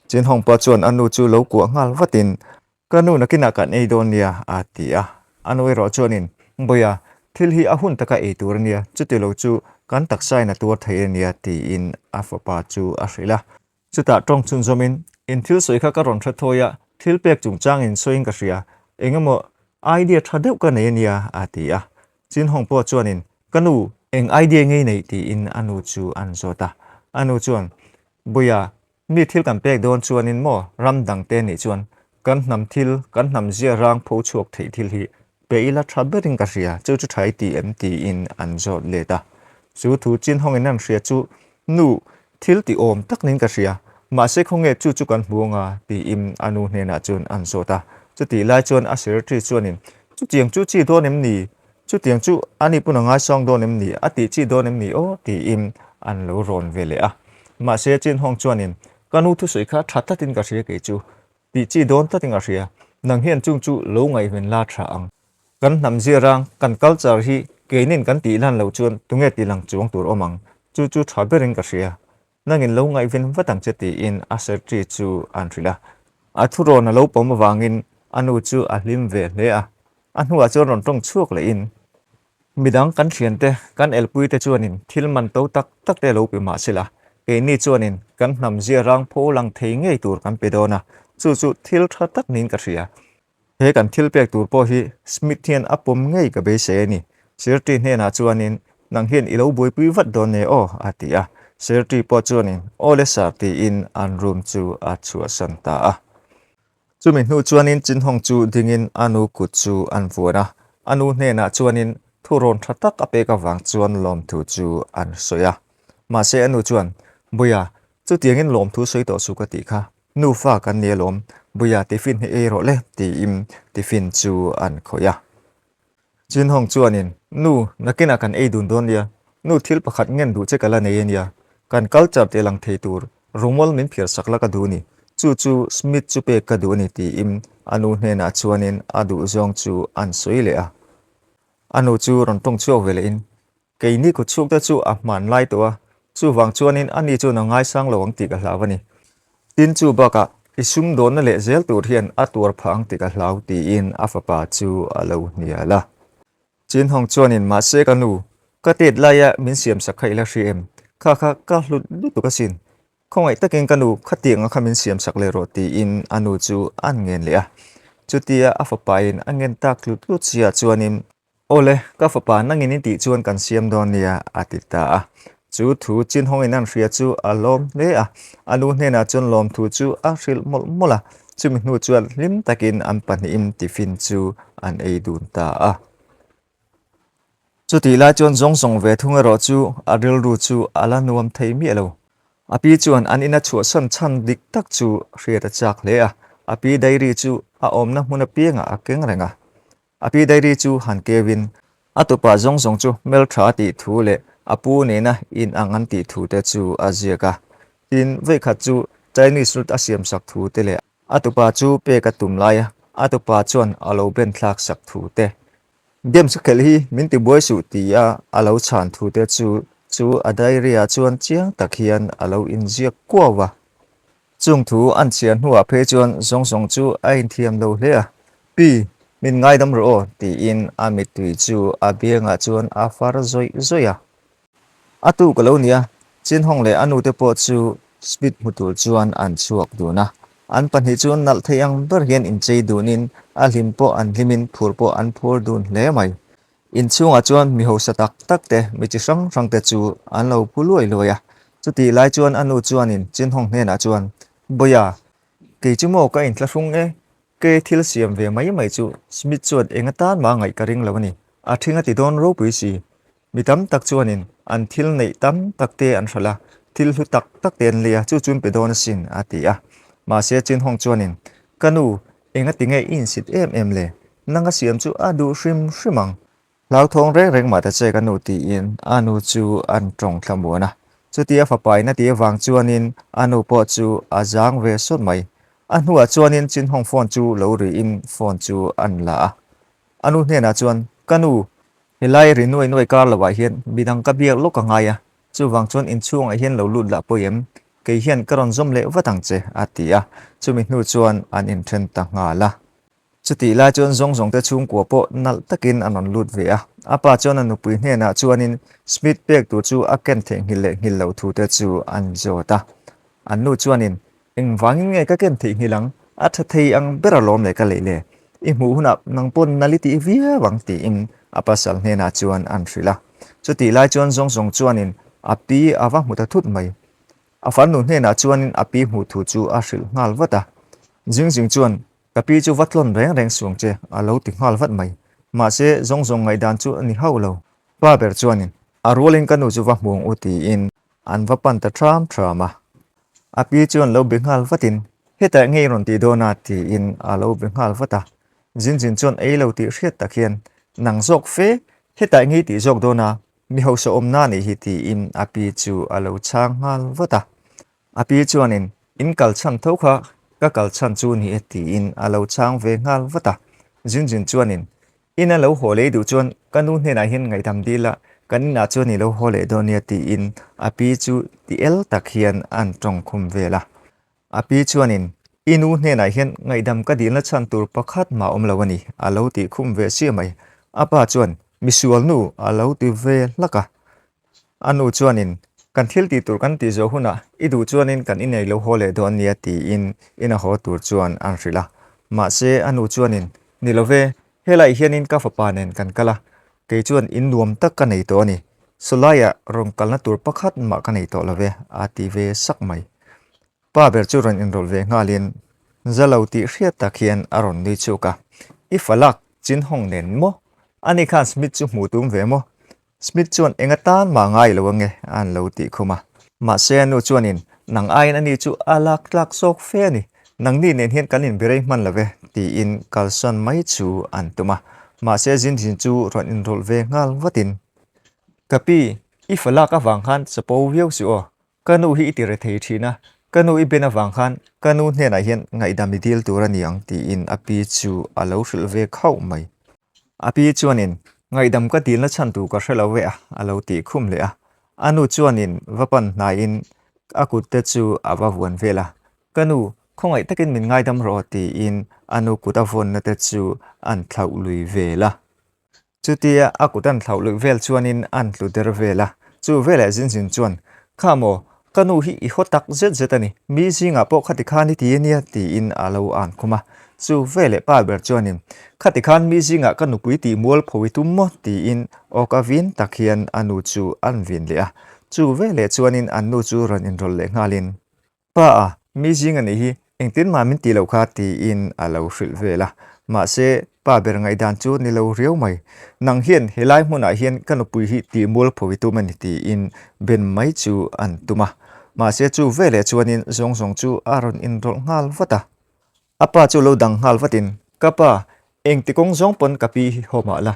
Chinhawng pawh chuan a nu chu lo kuah nghal vatin, Ka nu nakinah kan ei dawn nia a ti a. A nu erawh chuanin, Bawiha, thil hi a hun taka ei tur ania, chuti lo chu kan taksain a tuar thei ania tiin a fapa chu a hrilh a. Chutah tawng chhunzawmin, In thil sawi kha ka rawn hre thawi a, thil pek chungchangin sawiin ka hria, eng emaw idea tha deuh ka nei ania, a ti a. Chinhawng pawh chuanin, Ka nu, eng idea ngei neih? tiin a nu chu an zawt a. A nu chuan, Buia, mi thil kan pek dawn chuanin maw ram dangte nih chuan kan hnam thil, kan hnam zia rang pho chhuak theih thil hi pe ila tha berin ka hria, chu chu tha i ti em? tiin an zawt let a. Chu thu Chinhawngin an hria chu Nu, thil ti awm tak niin ka hria, mahse khawnge chu chu kan hmu anga? tiin a nu hnenah chuan an zawt a. Chutih lai chuan a secretary chuanin, Chutiang chu chi dawn em ni? Chutiang chu ani pawn a ngaisang dawn em ni? A tih chi dawn em ni aw? tiin an lo rawn ve leh a. Mahse Chinhawng chuanin, Ka nu thusawi kha tha tlatin ka hria kei chu. Tih chi dawn tlatin ka hria. Nang hian chung chu lo ngaihven la tha ang. Kan hnam zirang, kan culture hi keinin kan tih lan loh chuan tunge ti lang chuang tur awm ang? Chu chu tha berin ka hria. Nangin lo ngaihven vat ang che tiin a secretary chu an hrilh a. A thurawn a lo pawm avangin a nu chu a hlim ve hle a. A hnuah chuan rawn tawng chhuak lehin, Midang kan thiante, kan elpuite chuanin thil man to tak tak te lo pe mah sela, keini chuanin kan hnam zirang pho lang thei ngei tur kan pe dawn a, chu chu thil tha tak niin ka hria. He kan thil pek tur pawh hi Smith hian a pawm ngei ka beisei a ni. Sirti hnenah chuanin, Nang hian i lo buaipui vat dawn e aw, a ti a. Sirti pawh chuanin, Aw le sir tiin an room chu a chhuahsan ta a. Chumi hnu chuanin Chinhawng chu dingin a nu kut chu an vuan a. A nu hnenah chuanin thurawn tha tak a pek avang chuan lawmthu chu an sawi a. Mahse a nu chuan, Buia, chutiangin lawmthu sawi tawh suh ka tih kha. Nufa kan ni alawm, Buia tiffin hi ei rawh le, tiin tiffin chu an khawih a. Chinhawng chuanin, Nu, nakinah kan ei dun dawn nia, nu thil pakhat ngen duh che ka la nei ania, kan culture teh lang thei tur rumal min phiar sak la ka duh ni, chu chu Smith chu pek ka duh a ni, tiin a nu hnenah chuanin a duh zawng chu an sawi leh a. A nu chu rawn tawng chhuak ve lehin, Keini kut chhukte chu a hman lai tawh a, chuvang chuanin ani chuan a ngaisang lo ang tih ka hlau a ni. Tin chu bakah i sumdawnna leh zel tur hian a tuar phah ang tih ka hlau tiin a fapa chu a lo hnial a. Chinhawng chuanin mahse ka nu, ka tet laia min siamsak kha i la hria em? Kha kha ka hlut lutuk asin. Khawngaih takin ka nu khatianga kha min siamsak leh rawh tiin a nu chu a ngen leh a. Chutia a fapain a ngen tak tlut tlut siah chuanin. Awle, ka fapa nangin i tih chuan kan siam dawn nia, a ti ta a. Chu thu Chinhawngin an hria chu a lawm hle a, a nu hnenah chuan lawmthu chu a hrilh mawlh mawlh a, chumi hnu chuan hlim takin an pahnihin tiffin chu an ei dun ta a. Chutih lai chuan zawng zawng ve thung erawh chu a rilru chu a la nuam thei miah lo. A pi chuan an ina chhuahsan chhan dik tak chu hriat a chak hle a, a pi diary chu a awmna hmun apiangah a keng reng a. A pi diary chu han keuin a tupa zawng zawng chu hmeltha a tih thu leh a pu nena inang an tih thu te chu a ziak a. Tin, vawikhat chu Chinese root a siamsak thu te leh a tupa chu pek a tum lai a, a tupa chuan a lo ben thlak sak thu te. Games ka khelh hi min ti buai suh ti a a lo chhan thu te chu chu a diary ah chuan chiang tak hian a lo inziak kuau a. Chung thu an chhiar hnuah phei chuan zawng zawng chu a inthiam lo hle a, Pi, min ngaidam rawh aw tiin a mittui chu a biangah chuan a far zawih zawih a. A tu ka lo nia, Chinhawng leh a nute pawh chu Smith hmu tur chuan an chhuak dun a. An pahnih chu nalh thei ang ber hian inchei dunin a hlim pawh an hlimin phur pawh an phur dun hle mai. Inchhungah chuan mi hausa tak tak te, mi chi hrang hrang te chu an lo phu luai luai a. Chutih lai chuan a nu chuanin Chinhawng hnenah chuan, Bawia, kei chu maw ka inthlahrung e, Ke thil siam ve mai mai chu Smith chuan eng atan mah ngaih ka ring lo a ni. A thing a ti dawn ropui si. Mi tam tak chuanin an thil neih tam tak te an hralh a, thil hlu tak tak te an lei a, chu chu an pe dawn asin, a ti a. Mahse Chinhawng chuanin, Ka nu, eng a ti nge i insit em em le? Nanga siam chu a duh hrim hrim ang. Hlauthawng reng reng mah ta che ka nu tiin a nu chu an tawng thlamuan a. Chutia fapa in a tih avang chuanin a nu pawh chu a zang ve sawt mai. A hnuah chuanin Chinhawng phone chu lo rihin phone chu an la a. A nu hnenah chuan, Ka nu, helai ri nuai nuai kar lovah hian midang ka biak lawk a ngai a, chuvang chuan inchhungah hian lo lut lah pawi em? Kei hian ka rawn zawm leh vat ang che, a ti a. Chumi hnu chuan an inthen ta nghal a. Chutih lai chuan zawng zawngte chhungkua pawh nalh takin an rawn lut ve a. A pa chuan a nupui hnenah chuanin Smith pek tur chu a ken theihnghilh leh nghilh loh thute chu an zawt a. An nu chuanin, Engvangin nge ka ken theihnghilh ang? A tha thei ang ber alawm le ka leih le. I hmuh hunah nang pawn nal i tih viau ang tiin a pasal hnenah chuan an hrilh a. Chutih lai chuan zawng zawng chuanin a pi a va hmu ta thut mai. A farnu hnenah chuanin a pi hmuh thu chu a hrilh nghal vat a. Zing zing chuan Ka pi chu va tlawn reng reng suang che, a lo ti nghal vat mai. Mahse, zawng zawng ngaihdan chu a ni hauh lo. Pa ber chuanin, A rualin ka nu chu va hmu ang u tiin an va pan ta ṭham ṭham a. A pi chuan lo be nghal vatin, Hetah ngei rawn tih dawn a tiin a lo be nghal vat a. Zin zin chuan ei lo tih hriat tak hian, Nang zawk fe, hetah ngei tih zawk dawn a, mi hausa awmna a nih hi tiin a pi chu a lo chhang nghal vat a. A pi chuanin, In kal chhan tho kha ka kal chhan chu ni e tiin a lo chhang ve nghal vat a. Zin Zin chuanin, In a lo haw lei duh chuan ka nu hnenah hian ngaihdam dil a, kan inah chuan i lo haw leh dawn nia tiin a pi chu ti el tak hian an tawng khum vel a. A pi chuanin, I nu hnenah hian ngaihdam ka dilna chhan tur pakhat mah awm lo a ni a lo tih khum ve chiah mai. A pa chuan, Misualnu a lo ti ve hlak a. A nu chuanin, Kan thil tih tur kan tih zawh hunah i duh chuanin kan inei lo haw leh dawn nia tiin in a haw tur chuan an hrilh a. Mahse, a nu chuanin, Ni lo ve, helaiah hianin ka fapa nen kan kal a, kei chuan in nuam tak ka nei tawh a ni. Sawlaiah rawn kalna tur pakhat mah ka nei tawh lo ve, a ti ve sak mai. Pa ber chu rawn inrawlh ve nghalin za lo tih hriat tak hian a rawn nui chuk a, I falak Chinhawng nen maw? Ani khan Smith chu hmuh tum ve maw? Smith chuan eng atan mah ngai lo ange an lo tih khum a. Mahse a nu chuanin nang aiin ani chu a lak tlak zawk fe a ni, nangni nen hian kan inbirei hman lo ve tiin kalsan mai chu an tum a. Mahse Zinzin chu rawn inrawlh ve nghal vatin, Ka pi, i falak avang khan chapo viau suh aw, ka nu hi i ti re thei thin a, ka nu i ben avang khan ka nu hnenah hian ngaihdam i dil tur a ni ang tiin a pi chu a lo hrilh ve khauh mai. A pi chuanin, Ngaihdam ka dilna chhan tur ka hre lo ve a, a lo tih khum leh a. A nu chuanin va pan hnaiin a kut te chu a va vuan vel a. Ka nu, khawngaih takin min ngaidam rawh tiin a nu kut a vawnna te chu an thlauh lui vel a. Chutia a kut an thlauh luih vel chuanin an tlu der vel a. Chu veleh zin zin chuan, Kha maw, ka nu hi i haw tak zet zet a ni, mi zingah pawh khati khan i ti a nia tiin a lo an khum a. Chu veleh pa ber chuanin, Khati khan mi zingah ka nupui tih mual pho i tum maw? tiin awka vin tak hian a nu chu an vin leh a. Chu veleh chuanin an nu chu rawn inrawlh leh nghalin, Pa a, mi zing a nih hi, engtin mah min tih loh kha tiin a lo hrilh vel a. Mahse, pa ber ngaihdan chu ni lo riau mai. Nang hian helai hmunah hian ka nupui hi tih mual pho i tum a ni tiin ben mai chu an tum a. Mahse chu veleh chuanin zawng zawng chu a rawn inrawlh nghal vat a. A pa chu lo dang nghal vatin, Ka pa, engti kawng zawng pawn ka pi hi haw mah la.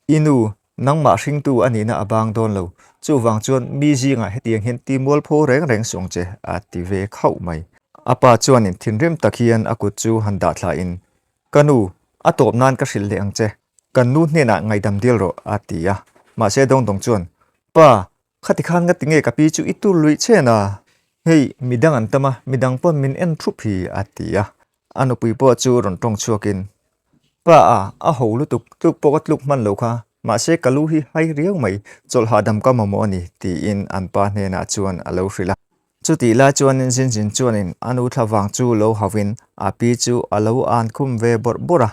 I nu, nangmah hringtu a nihna a bang dawn lo. Chuvang chuan mi zingah hetiang hian ti mualpho reng reng suang che, a ti ve khauh mai. A pa chuanin thinrim tak hian a kut chu han dah thlain, Ka nu, a tawp nan ka hrilh leh ang che. Kan nu hnenah ngaihdam dil rawh, a ti a. Mahse Dawngdawng chuan, Pa, khati khan nga tinge ka pi chu i tur luih chen a? Hei, midang an tam a, midang pawn min en thup hi, a ti a. A nupui pawh chu rawn tawng chhuakin, Pa a, a ho lutuk, tluk pawh ka tluk hman lo kha, mahse ka lu hi hai riau mai, chawlh hahdam ka mamawh a ni, tiin an pa hnenah chuan a lo hrilh a. Chutih lai chuanin Zinzin chuanin a nu thla vang chu lo hauhin a pi chu a lo an khum ve bawrh bawrh a.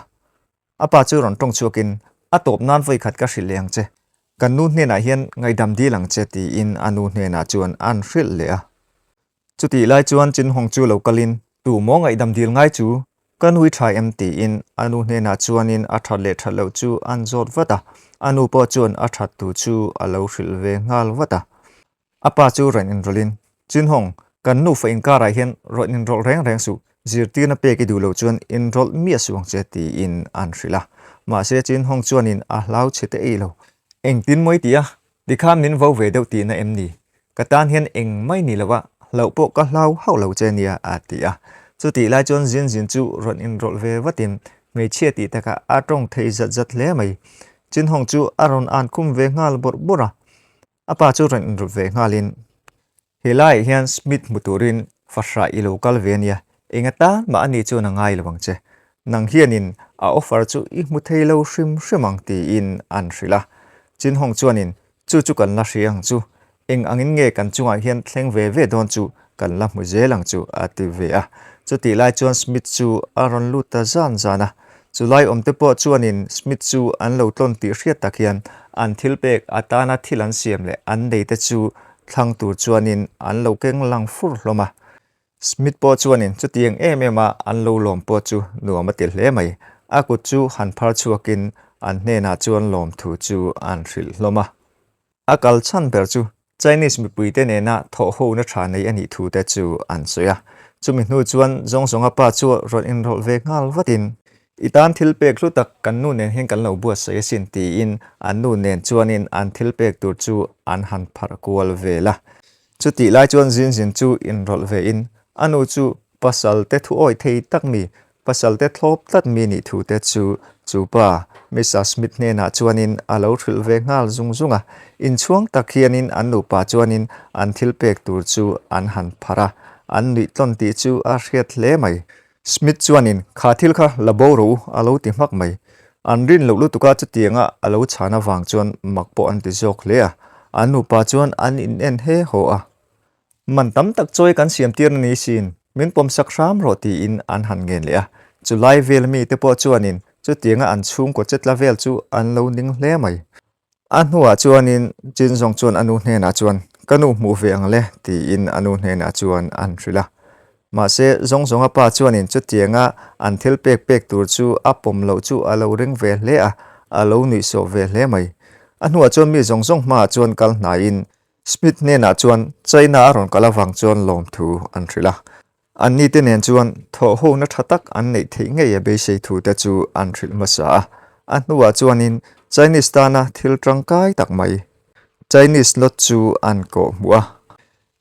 A pa chu rawn tawng chhuakin, A tawp nan vawi khat ka hrilh leh ang che, kan nu hnenah hian ngaihdam dil ang che, tiin a nu hnenah chuan an hrilh leh a. Chutih lai chuan Chinhawng chu lo kalin, Tu maw ngaihdam dil ngai chu? Ka nui tha em? tiin a nu hnenah chuanin a that leh that loh chu an zawt vat a. A nu pawh chuan a that tu chu a lo hrilh ve nghal vat a. A pa chu rawn inrawlhin, Chinhawng, kan nufa inkarah hian rawn inrawlh reng reng suh, zirtirna pek i duh loh chuan inrawlh miah suh ang che, tiin an hrilh a. Mahse Chinhawng chuanin a hlau chhe te ei lo. Engtin maw i ti a? Tikhan min vo ve deuh tihna em ni? Ka tan hian eng mai ni lo a, hlauh pawh ka hlau hauh lo che nia, a ti a. Chutih lai chuan Zin Zin chu rawn inrawlh ve vatin hmeichhia tih takah a tawng thei zat zat hle mai. Chinhawng chu a rawn an khum ve nghal bawrh bawrh a. A pa chu rawn inrawlh ve nghalin, He laiah hian Smith hmu turin fahrah i lo kal ve ania, eng atan mah ani chuan a ngai lo ang che. Nang hianin a offer chu i hmu thei lo hrim hrim ang tiin an hrilh a. Chinhawng chuanin, Chu chu kan la hria ang chu, eng angin nge kan chungah hian thleng ve ve dawn chu kan la hmu zel ang chu a ti ve a. Chutih lai chuan Smith chu a rawn lut ta zan zan a. Chulai awmte pawh chuanin Smith chu an lo tlawn tih hriat tak hian an thilpek atana thil an siam leh an neite chu thlang tur chuanin an lo keng lang fur hlawm a. Smith pawh chuanin chutiang em em a an lo lawm pawh chu nuam a ti hle mai. A kut chu han phar chhuakin an hnenah chuan lawmthu chu an hrilh hlawm a. A kal chhan ber chu Chinese mipuite nena thawhhona tha nei a nih thu te chu an sawi a. Chumi hnu chuan zawng zawnga pa chu rawn inrawlh ve nghal vatin, I tan thil pek hlu tak kan nu nen hian kan lo buatsaih asin tiin an nu nen chuanin an thil pek tur chu an han pharh kual vel a. Chutih lai chuan zin zin chu inrawlh vein a nu chu pasal te thu awih thei tak mi, pasal te thlawp tlat mi nih thu te chu chu pa Mister Smith hnenah chuanin a lo hrilh ve nghal zung zung a. Inchhuang tak hianin an nupa chuanin an thil pek tur chu an han pharh a, an nuih tlawn tih chu a hriat hle mai. Smith chuanin, Kha thil kha la bo rawh u, a lo ti hmak mai. An rin loh lutuka chutianga a lo chhan avang chuan mak pawh an ti zawk hle a. An nupa chuan an in en he haw a. Man tam tak chawi kan siam tir na ni sin, min pawmsak hram rawh tiin an han ngen leh a. Chulai vel mite pawh chuanin chutianga an chhungkaw chetla vel chu an lo ning hle mai. A hnuah chuanin Chin zawng chuan a nu hnenah chuan, Ka nu hmuh ve ang le, tiin a nu hnenah chuan an hrilh a. Mahse, zawng zawnga pa chuanin chutianga an thil pek pek tur chu a pawm loh chu a lo ring ve hle a, a lo nuihsawh ve hle mai. A hnuah chuan mi zawng zawng hmaah chuan kal hnaiin Smith hnenah chuan China a rawn kal avang chuan lawmthu an hrilh a. Anni te nen chuan thawhhona tha tak an neih theih ngei a beisei thu te chu an hrilh hmasa a. A hnuah chuanin Chinese tana thil tangkai tak mai, Chinese lot chu an kawh hmuh a.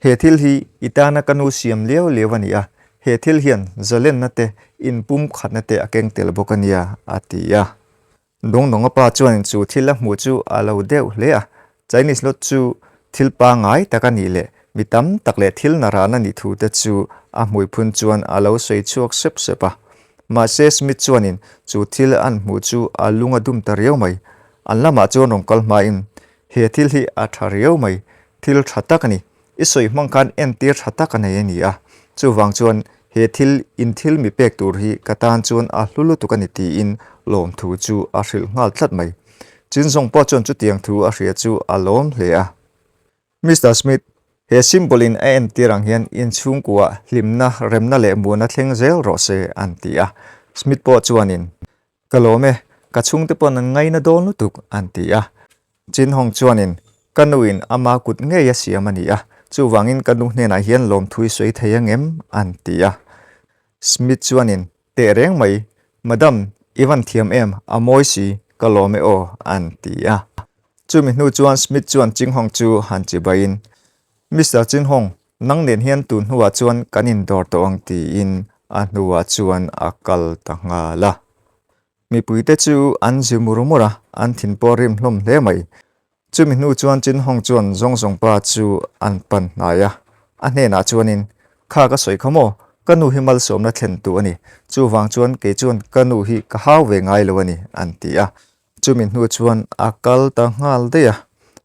He thil hi i tana ka nu siam liau liau a ni a, he thil hian zalenna te, inpumkhatna te a keng tel bawk a nia, a ti a. Dawngdawnga pa chuan chu thil a hmuh chu a lo deuh hle a, Chinese lot chu thil pangngai tak a nih leh mi tam tak leh thil naran a nih thu te chu a hmuiphun chuan a lo sawi chhuak sep sep a. Mahse Smith chuanin chu thil an hmuh chu a lung a dum ta riau mai. An lamah chuan rawn kal hmain, He thil hi a tha riau mai, thil tha tak a ni. I sawi hmang khan entir tha tak a nei a ni a, chuvang chuan He thil in thil mi pek tur hi ka tan chuan a hlu lutuk a ni tiin lawmthu chu a hrilh nghal tlat mai. Chinzawng pawh chuan chutiang thu a hria chu a lawm hle a. Mister Smith, he symbol in a entir ang hian inchhungkuah hlimna, remna leh muana thleng zel rawh se an ti a. Smith pawh chuanin, Ka lawm e, ka chhungte pawn an ngaina dawn lutuk an ti a. Chin Hong chuanin, Ka nuin ama kut ngei a siam a ni a, chuvangin ka nu hnenah hian lawmthu i sawi thei ang em? an ti a. Smith chuanin, Teh reng mai, Madam, i van thiam em, a mawi si, ka lawm e aw, an ti a. Chumi hnu chuan Smith chuan Ching Hong chu han chibaiin, Mister Ching Hong, nang nen hian tun hnuah chuan kan indawr tawh ang tiin a hnuah chuan a kal ta nghal a. Mipuite chu an zi mur mur a, an thin pawh rim hlawm hle mai. Chumi hnu chuan Chin Hong chuan Zawng Zawng pa chu an pan hnai a, a hnenah chuanin, Kha ka sawi kha maw, ka nu hi malsawmna thlen tu a ni, chuvang chuan kei chuan ka nu hi ka hau ve ngai lo a ni, an ti a. Chumi hnu chuan a kal ta nghal daih a.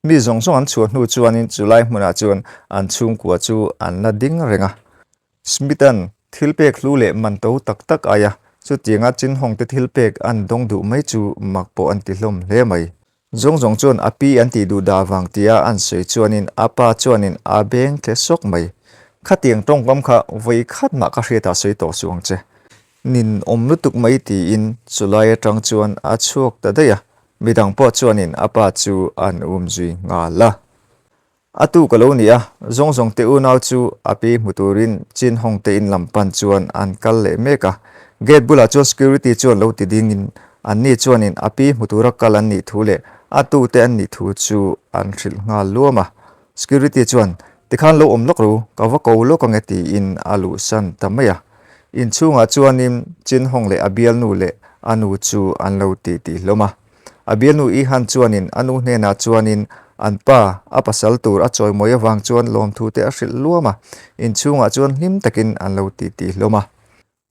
Mi zawng zawng an chhuah hnu chuanin chulai hmunah chuan an chhungkua chu an la ding reng a. Smith-a'n thil pek hlu leh man to tak tak aia chutianga Chinhawngte thil pek an dawng duh mai chu mak pawh an ti hlawm hle mai. Zawng zawng chuan a pi an tih duh dah vang tia an sawi chuanin a pa chuanin a beng tle sawk mai. Khatiang tawngkam kha vawi khat mah ka hriatah sawi tawh suh ang che. Nin awm lutuk mai tiin chulai atang chuan a chhuak ta daih a, midang pawh chuanin a pa chu an um zui nghal a. A tu ka lo ni a, zawng zawng te unau chu a pi hmu turin Chin Hong te in lam pan chuan an kal leh mek a. Gate bulah chuan security chuan lo ti dingin anni chuanin a pi hmu tura kal an nih thu leh a tu te an nih thu chu an hrilh nghal luam a. Security chuan, Tikhan lo awm lawk ru, ka va ko lawk ange tiin a luhsan ta mai a. Inchhungah chuanin Chin Hong leh a bialnu leh a nu chu an lo ti tih hlawm a. A bialnu I Han chuanin a nu hnenah chuanin an pa a pasal tur a chawimawi avang chuan lawmthu te a hrilh luam a, inchhungah chuan hlim takin an lo ti tih hlawm a.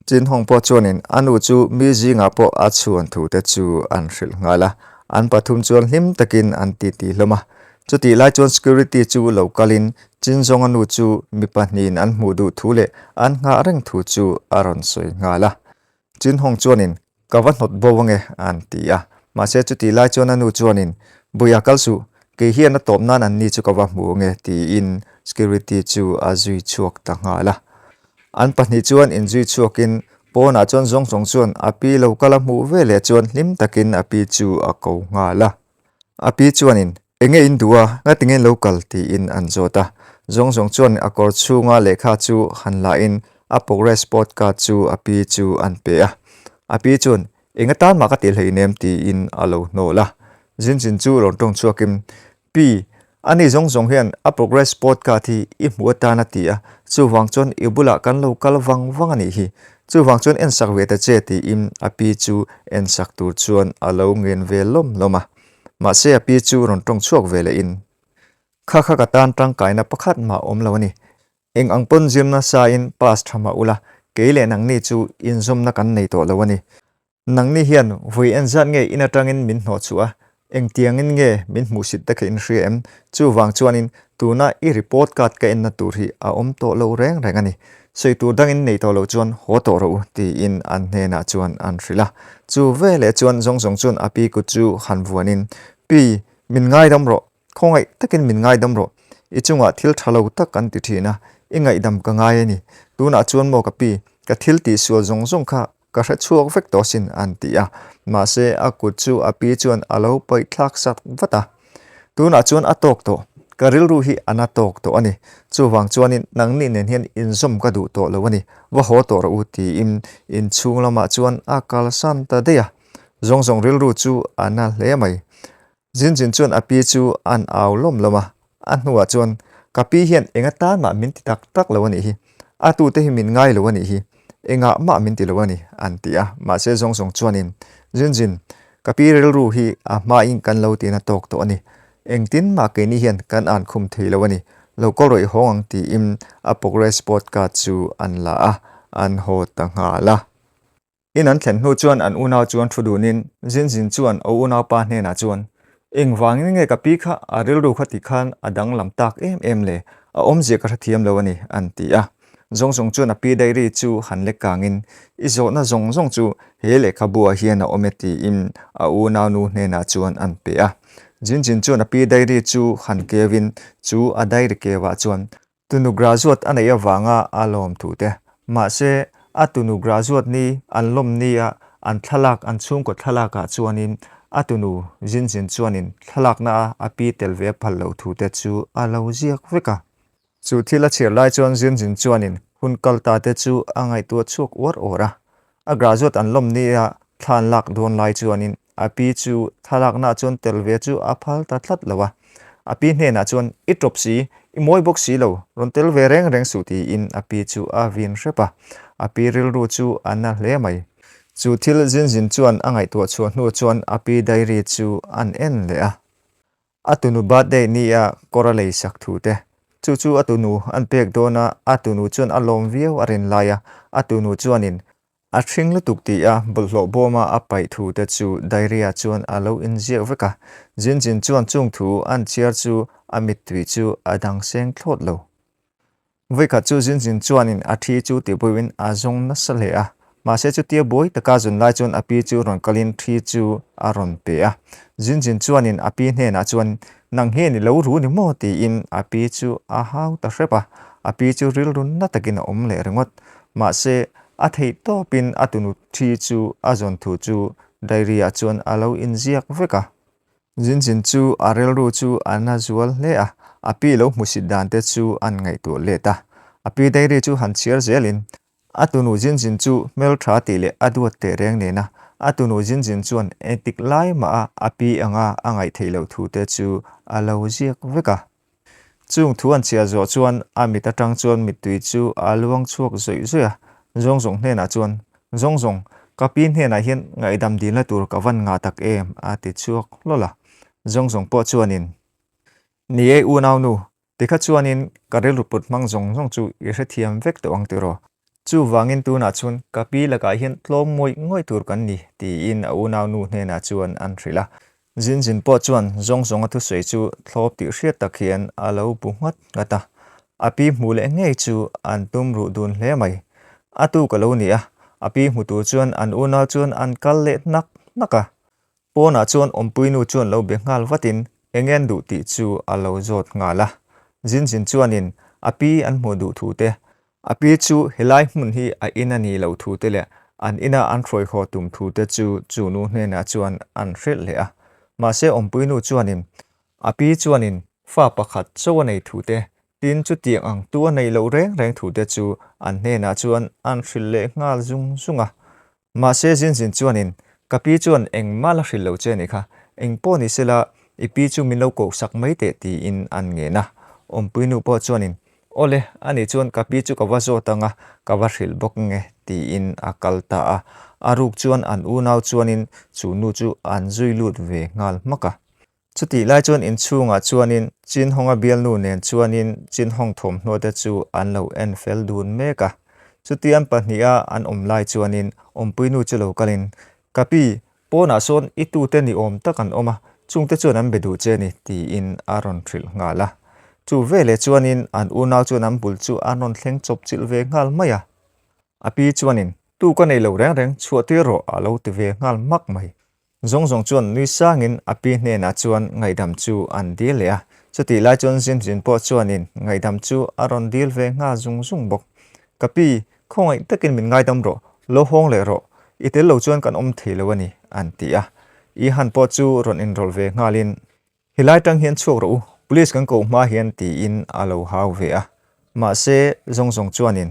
Chin Hong pawh chuanin a nu chu mi zingah pawh a chhuan thu te chu an hrilh nghal a, an pathum chuan hlim takin an ti tih hlawm a. Chutih lai chuan security chu lo kalin Chin Zawnga nu chu mi pahnihin an hmuh duh thu leh an nghah reng thu chu a rawn sawi nghal a. Chin Hong chuanin Ka va hnawt bo ange an ti a. Mahse chutih lai chuan a nu chuanin Buia kal suh, kei hian a tawp nan an ni chu ka va hmu ange tiin security chu a zui chhuak ta nghal a. An pahnih chuan inzui chhuakin pawnah chuan zawng zawng chuan a pi lo kal a hmuh ve leh chuan hlim takin a pi chu a ko nghal a. A pi chuanin Enge in duh a, ngatinge in lo kal tiin an zawt a. Zawng zawng chuan a kawr chhunga lehkha chu han lahin a progress report card chu a pi chu an pe a. A pi chuan, Eng atan mah ka ti hleinem tiin a lo hnawl a. Zin zin chu rawn tawng chhuakin, Pi, ani zawng zawng hian a progress report card hi i hmuh atan a ti a, chuvang chuan i bulah kan lo kal vang vang a nih hi. Chuvang chuan ensak ve ta che tiin a pi chu ensak tur chuan a lo ngen ve lawm lawm a. Mahse a pi chu rawn tawng chhuak ve leh in, Kha kha ka tan tangkaina pakhat mah awm lo a ni. Eng ang pawn zir nasa in pass tha mah ula, kei leh nangni chu inzawmna kan nei tawh lo a ni. Nangni hian vawi en zat nge in atangin min hnawh chhuah a, engtiangin nge min hmuhsit te kha in hria em? Chuvang chuanin tuna i report card ka enna tur hi a awm tawh lo reng reng a ni. Sawi tur dangin nei tawh lo chuan haw tawh rawh u tiin an hnenah chuan an hrilh a. Chu veleh chuan zawng zawng chuan a pi kut chu han vuanin, Pi, min ngaidam rawh, khawngaih takin min ngaidam rawh, i chungah thil tha lo tak an ti thin a, i ngaihdam ka ngai a ni. Tunah chuan maw ka pi, ka thil tihsual zawng zawng kha ka hre chhuak vek tawh sin an ti a. Mahse a kut chu a pi chuan a lo paih thlak sak vat a. Tunah chuan a tawk tawh, ka rilru hi a na tawk tawh a ni. Chuvang chuanin nangni nen hian inzawm ka duh tawh lo a ni, va haw tawh rawh u tiin inchhung lamah chuan a kalsan ta daih a. Zawng zawng rilru chu a na hle mai. Zin zin chuan a pi chu an au lawm lawm a, a hnuah chuan ka pi hian eng atan mah min ti tak tak lo a nih hi, a tute hi min ngai lo a nih hi, engah mah min ti lo a ni an ti a, mahse zawng zawng chuanin Zin zin ka pi rilru hi a hmain kan lo tina tawk tawh a ni, engtin mah keini hian kan an khum thei lo a ni, lo kawl rawih hawng ang tiin a progress report card chu an la a, an haw ta nghal a. In an thlen hnu chuan an unau chuan thu dunin Zin Zin chuan a unaupa hnenah chuan, Engvangin nge ka pi kha a rilru kha ti khan a danglam tak em em le? A awmzia ka hrethiam lo a ni, an ti a. Zawng zawng chuan a pi diary chu han lek kangin, I zawhna zawng zawng chu he lehkhabuah hian a awm e tiin a unaunu hnenah chuan an pe a. Jin Jin chuan a pi diary chu han keuin chu a diary keuah chuan tunu graduate a neih avanga a lawm thu te, mahse a tunu graduate ni an lawm nia an thlalak an chhungkaw thlalakah chuanin a tunu Jin Jin chuanin thlalakna a a pi tel ve a phal loh thu te chu a lo ziak vek a. Chu thil a chhiar lai chuan Zinzin chuanin hun kal ta te chu a ngaihtuah chhuak uar uar a. A graduate an lawm nia thla an lak dawn lai chuanin a pi chu thlalaknaah chuan tel ve chu a phal ta tlat lo a. A pi hnenah chuan, I tawp si, i mawi bawk si lo, rawn tel ve reng reng suh tiin a pi chu a vin hrep a. A pi rilru chu a na hle mai. Chu thil Zinzin chuan a ngaihtuah chhuah hnu chuan a pi diary chu an en leh a. A tunu birthday nia kawr a lei sak thu te. Chu chu a tunu an pek dawn a, a tunu chuan a lawm viau a rin lai a, a tunu chuanin a hring lutuk ti a bawlhhlawh bawma a paih thu te chu diary ah chuan a lo inziak vek a. Jin Jin chuan chung thu an chhiar chu a mittui chu a dang seng thlawt lo. Vawikhat chu Zinzin chuanin a thi chu tihbuaiin a zawng nasa hle a, mahse chutia buai taka zun lai chuan a pi chu rawn kalin thi chu a rawn pe a. Zinzin chuanin a pi hnenah chuan, Nang hian i lo ru ni maw? tiin a pi chu a hau ta hrep a, a pi chu rilru na takin a awm leh ringawt. Mahse, a theih tawpin a tunu thi chu a zawn thu chu diary ah chuan a lo inziak vek a. Zinzin chu a rilru chu a na zual hle a, a pi lo hmusit dan te chu an ngaihtuah let a. A pi diary chu han chhiar zelin, a tunu Zinzin chu hmeltha tih leh a duat teh reng nena a tunu Zinzin chuan engtik lai mah a a pi anga a ngaih theih loh thu te chu a lo ziak vek a. Chung thu an chhiar zawh chuan a mit atang chuan mittui chu a luang chhuak zawih zawih a, Zawng zawng hnenah chuan, Zawng zawng, ka pi hnenah hian ngaihdam dilna tur ka van ngah tak em? a ti chhuak hlawl a. Zawng zawng pawh chuanin, Ni e unaunu, tikha chuanin ka rilru put hmang zawng zawng chu i hrethiam vek tawh ang tiraw? Chuvangin tunah chuan ka pi lakah hian tlawm ngawih ngawih tur kan ni, tiin a unaunu hnenah chuan an hrilh a. Zin zin pawh chuan zawng zawnga thusawi chu thlawp tih hriat tak hian a lo bu nghat nghat a, a pi hmuh leh ngei chu an tum ruh dun hle mai. A tuk a lo ni a, a pi hmu tur chuan an unau chuan an kal leh hnak hnak a. Pawnah chuan awmpuinu chuan lo be nghal vatin eng nge an duh tih chu a lo zawt nghal a. Zin zin chuanin a pi an hmuh duh thu te, A pi chu helai hmun hi a in a nih loh thu te leh an ina an hruai haw tum thu te chu chu nu hnenah chuan an hrilh leh a. Mahse awmpuinu chuanin a pi chuanin fa pakhat chaw a nei thu te, tin chutiang ang tu a neih loh reng reng thu te chu an hnenah chuan an hrilh leh nghal zung zung a. Mahse Zinzin chuanin, Ka pi chuan engmah la hrilh lo che nih kha, eng pawh ni sela i pi chu min lo koh sak mai teh tiin an ngen a. Awmpuinu pawh chuanin, Awle, ani chuan ka pi chu ka va zawt anga ka va hrilh bawk nge tiin a kal ta a. A ruk chuan an unau chuanin chu nu chu an zui lut ve nghal hmak a. Chutih lai chuan inchhungah chuanin Chinhawnga bialnu nen chuanin Chinhawng thawmhnaw te chu an lo en fel dun mek a. Chutian pahniha an awm lai chuanin awmpuinu chu lo kalin, Ka pi, pawnah sawn i tute ni awm tak an awm a, chungte chuan an be duh che ni, tiin a rawn hrilh nghal a. Chu veleh chuanin an unau chuan an bul chu an rawn thleng chawp chilh ve nghal mai a. A pi chuanin, Tu ka nei lo reng reng, chhuah tir rawh, a lo ti ve nghal hmak mai. Zawng zawng chuan nui sangin a pi hnenah chuan ngaihdam chu an dil leh a, chutih lai chuan Zinzin pawh chuanin ngaihdam chu a rawn dil ve nghal zung zung bawk. Ka pi, khawngaih takin min ngaidam rawh, lo hawng leh rawh, i tel lo chuan kan awm thei lo a ni, an ti a. Ihan pawh chu rawn inrawlh ve nghalin, Helai tang hian chhuak rawh u, police kan koh hma hian tiin a lo hau ve a. Mahse, zawng zawng chuanin,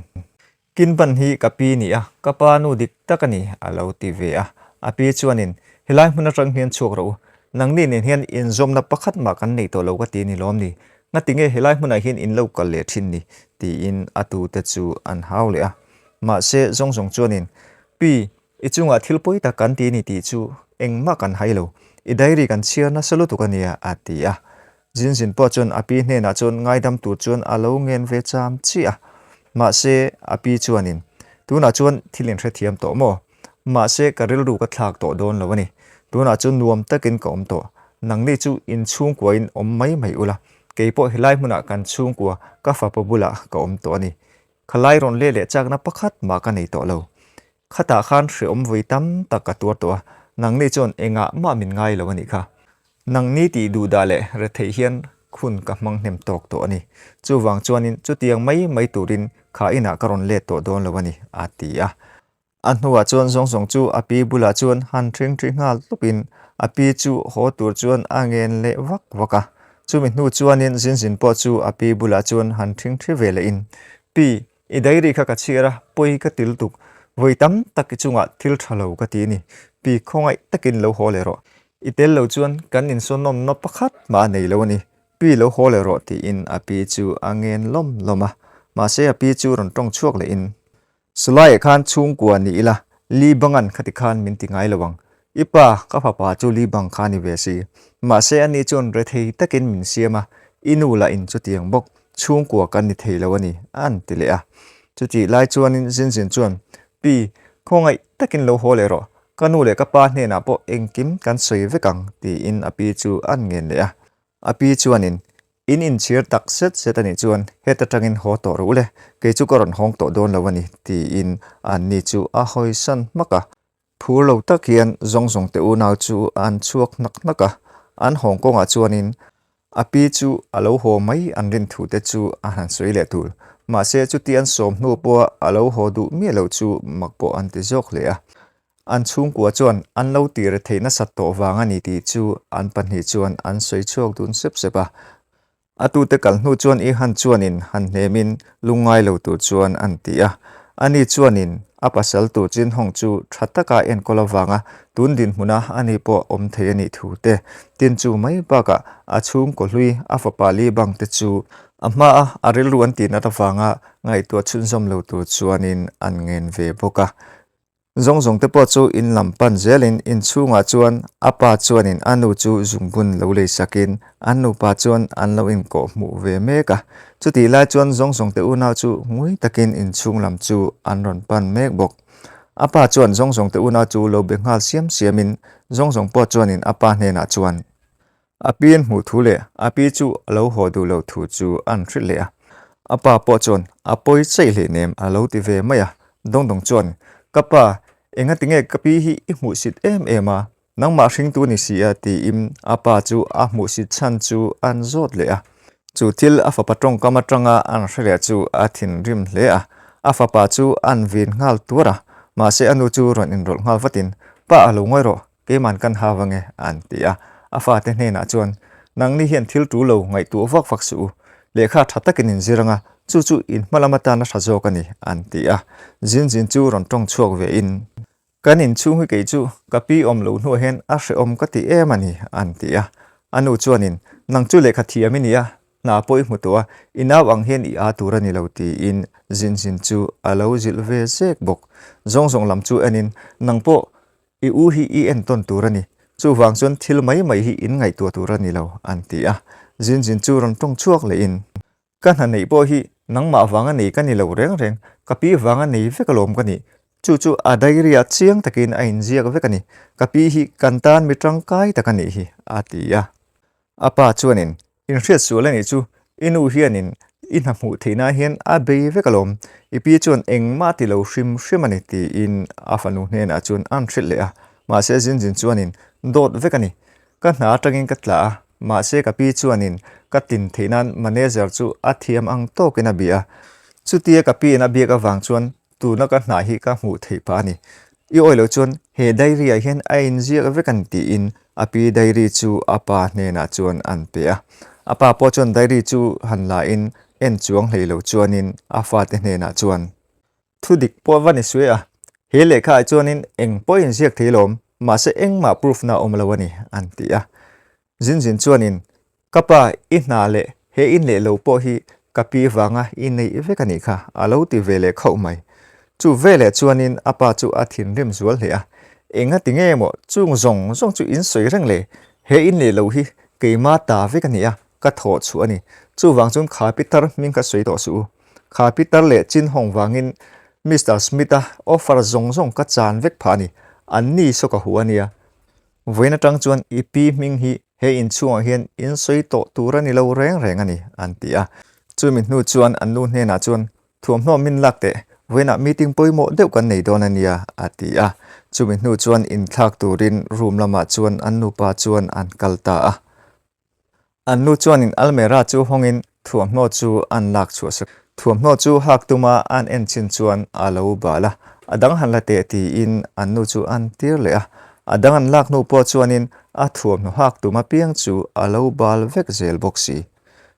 Kinban hi ka pi ni a, ka pa nu dik tak a ni, a lo ti ve a. A pi chuanin, Helai hmun atang hian chhuak rawh u, nangni nen hian inzawmna pakhat mah kan nei tawh lo ka ti ni lawm ni? Ngatinge helai hmunah hian in lo kal leh thin ni? tiin a tute chu an hau leh a. Mahse, zawng zawng chuanin, Pi, I chungah thil pawi tak kan ti ni tih chu engmah kan hai lo, i diary kan chhiar nasa lutuk a nia, a ti a. Zinzin pawh chuan a pi hnenah chuan ngaidam tur chuan a lo ngen ve cham chiah a. Mahse, a pi chuanin, Tunah chuan thil in hrethiam tawh maw? Mahse, ka rilru ka thlak tawh dawn lo a ni. Tunah chuan nuam takin ka awm tawh. Nangni chu in chhungkuain awm mai mai ula, keipawh helai hmunah kan chhungkua ka fapa bulah ka awm tawh a ni. Khalai rawn leh leh chakna pakhat mah ka nei tawh lo. Khatah khan hreawm vawi tam tak ka tuar tawh a, nangni chuan engah mah min ngai lo a nih kha. Nangni tih duh dah leh retheih hian hun ka hmang hnem tawk tawh a ni. Chuvang chuanin chutiang mai mai turin kha inah ka rawn let tawh dawn lo a ni, a ti a. A hnuah chuan zawng zawng chu a pi bulah chuan han ṭhing ṭhi nghal tlupin a pi chu haw tur chuan a ngen leh vak vak a. Chumi hnu chuanin Zinzin pawh chu a pi bulah chuan han ṭhing ṭhi ve lehin, Pi, i diary kha ka chhiar a, pawi ka ti lutuk. Vawi tam tak i chungah thil ṭha lo ka ti a ni. Pi, khawngaih takin lo haw leh rawh. I tel lo chuan kan insawnawmna pakhat mah a nei lo a ni. Pi lo haw leh rawh tiin a pi chu a ngen lawm lawm a. Mahse a pi chu rawn ṭawng chhuak lehin, Sulaiah khan chhungkua ni ila, Li Bangan khati khan min ti ngai lo ang. I pa, ka fapa chu Li Bang kha ni ve si. Mahse ani chuan rethei takin min siam a, i nu lah in chutiang bawk, chhungkua kan ni thei lo a ni, an ti leh a. Chutih lai chuanin Zinzin chuan, Pi, khawngaih takin lo haw leh rawh, ka nu leh ka pa hnenah pawh engkim kan sawi vek ang, tiin a pi chu an ngen leh a. A pi chuanin, In inchhir tak zet zet a nih chuan heta tangin haw tawh rawh u le, kei chu ka rawn hawng tawh dawn lo a ni, tiin anni chu a hawisan hmak a. Phur lo tak hian zawng zawng te unau chu an chhuak hnak hnak a, an hawng kawngah chuanin a pi chu a lo haw mai an rin thu te chu a han sawi leh tul. Mahse chuti an sawm hnu pawha a lo haw duh miah loh chu mak pawh an ti zawk hle a. An chhungkua chuan an lo tir theih nasat tawh vang a ni tih chu an pahnih chuan an sawi chhuak dun sep sep a. A tute kal hnu chuan i han chuanin han hnemin lungngai lo tur chuan an ti a. Ani chuanin a pasal tur chin hawng chu tha taka enkawl avanga tun dinhmuna ani pawh awm thei a nih thu te, tin chu mai bakah a chhungkaw hlui a fapa li bang te chu a hmaa a rilru an tih nat avanga ngaihtuah chhunzawm lo tur chuanin an ngen ve bawk a. Zawng zawng te pawh chu in lam pan zelin inchhungah chuan a pa chuanin a nu chu zungbun lo lei sakin an nupa chuan an lo inkawh hmuh ve mek a. Chutih lai chuan zawng zawng te unau chu ngui takin inchhung lam chu an rawn pan mek bawk. A pa chuan zawng zawng te unau chu lo be nghal siam siamin zawng zawng pawh chuanin a pa hnenah chuan A pi an hmuh thu leh a pi chu a lo haw duh loh thu chu an hrilh leh a. A pa pawh chuan a pawi chaih hlei nem a lo ti ve mai a. Dawngdawng chuan, Ka pa, engati nge ka pi hi i hmuhsit em em a? Nangmah hringtu ni si a tiin a pa chu a hmuhsit chhan chu an zawt leh a. Chu thil a fapa tawngkam atanga an hre leh chu a thinrim hle a. A fapa chu an vin nghal tuar a, mahse a nu chu rawn inrawlh nghal vatin, Pa a lo ngawi rawh, Keiman kan hau ange, an ti a. A fate hnenah chuan, Nangni hian thil ṭul lo ngaihtuah vak vak suh u. Lehkha ṭha takin in zir anga, chu chu in hma lam atana ṭha zawk a ni, an ti a. Zin zin chu rawn ṭawng chhuak ve in, Kan inchhung hi kei chu ka pi awm lo hnuah hian a hrehawm ka ti em a ni, an ti a. A nu chuanin, Nang chu lehkha thiam i ni a, hna pawh i hmu tawh a, i nau ang hian i â tur a ni lo, tiin zin zin chu a lo zilh ve zek bawk. Zawng zawng lam chu enin, Nang pawh I u hi i entawn tur a ni, chuvang chuan thil mai mai hi in ngaihtuah tur a ni lo, an ti a. Zin zin chu rawn tawng chhuak lehin, Ka hna neih pawh hi nangmah vanga nei ka ni lo reng reng, ka pi vanga nei vek alawm ka nih. Chu chu a diary ah chiang takin a inziak vek a ni, ka pi hi kan tan mi tangkai tak a nih hi, a ti a. A pa chuanin, Inhriat sual a nih chu, i nu hianin i hna hmuh theihna hian a bei vek alawm, i pi chuan engmah ti lo hrim hrim a ni tiin a fanu hnenah chuan a hrilh leh a, mahse Zinzin chuanin dawt vek a ni, ka hna atangin ka tla a, mahse ka pi chuanin ka tlin theih nan manager chu a thiam ang tawkin a bia a, chutia ka piin a biak avang chuan Tuna ka hna hi ka hmuh theih pah a ni. I awi loh chuan he diary ah hian a inziak vek an tiin a pi diary chu a pa hnenah chuan an pe a. A pa pawh chuan diary chu han la in en chuang hlei lo chuanin a fate hnenah chuan, Thu dik pawh va ni suai a, he lehkha ah chuanin eng pawh inziak thei lawm, mahse engmah proof na a awm lo a ni, an ti a. Zin zin chuanin, Ka pa, i hna leh he in leh lo pawh hi ka pi vanga i neih vek a nih kha, a lo ti ve leh khauh mai. Chu veleh chuanin a pa chu a thinrim zual hle a, Enga ti nge maw chung zawng zawng chu in sawi reng le, he in leh lo hi keima ta vek a ni a, ka thawh chhuah a ni. Chuvang chuan kha Peter hming kha sawi tawh suh u. Kha Peter leh Chin Hong vangin Mister Smith-a offer zawng zawng ka chan vek phah a ni, anni saw ka hu a nia. Vawiin atang chuan i pi hming hi he inchhungah hian in sawi tawh tur a ni lo reng reng a ni, an ti a. Chumi hnu chuan an nu hnenah chuan, Thuamhnaw min lak teh, vawiinah meeting pawimawh deuh kan nei dawn a nia, a ti a. Chumi hnu chuan inthlak turin room lamah chuan an nupa chuan an kal ta a. An nu chuanin almera chu hawngin thuamhnaw chu an lak chhuah sak. Thuamhnaw chu hak tuma an en chin chuan a lo bal a, a dang han la teh tiin an nu chu an tir leh a. A dang an lak hnu pawh chuanin a thuamhnaw hak tum apiang chu a lo bal vek zel bawk si.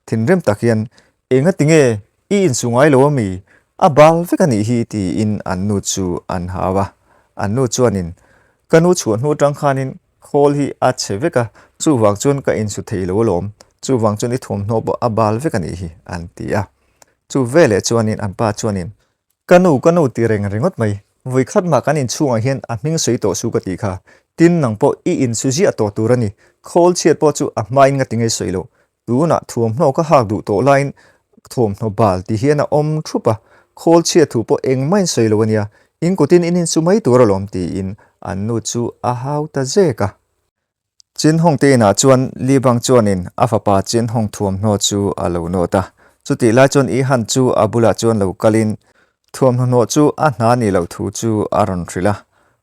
Thinrim tak hian, Engati nge i insu ngai lo ami? A bal vek a nih hi tiin an nu chu an hau a. An nu chuanin, Ka nu chhuah hnu atang khanin Khawl hi a chhe vek a, chuvang chuan ka insu thei lo alawm, chuvang chuan i thuamhnaw pawh a bal vek a nih hi, an ti a. Chu veleh chuanin an pa chuanin, Ka nu, ka nu ti reng ringawt mai, vawikhat mah kan inchhungah hian a hming sawi tawh su ka tih kha, tin nang pawh i insu ziah tawh tur a ni, khawl chhiat pawh chu a hmain nga ti ngei sawi lo, tunah thuamhnaw ka hak duh tawh laiin thuamhnaw bal ti hian a awm thup a, khawl chhiat thu pawh engmah in sawi lo a nia, in kutin in insu mai tur alawm tiin an nu chu a hau ta zek a. Chin Hong te inah chuan Li Bang chuanin a fapa Chin Hong thuamhnaw chu a lo nawt a, chutih lai chuan I Han chu a bulah chuan lo kalin thuamhnaw hnawh chu a hna nih loh thu chu a rawn hrilh a,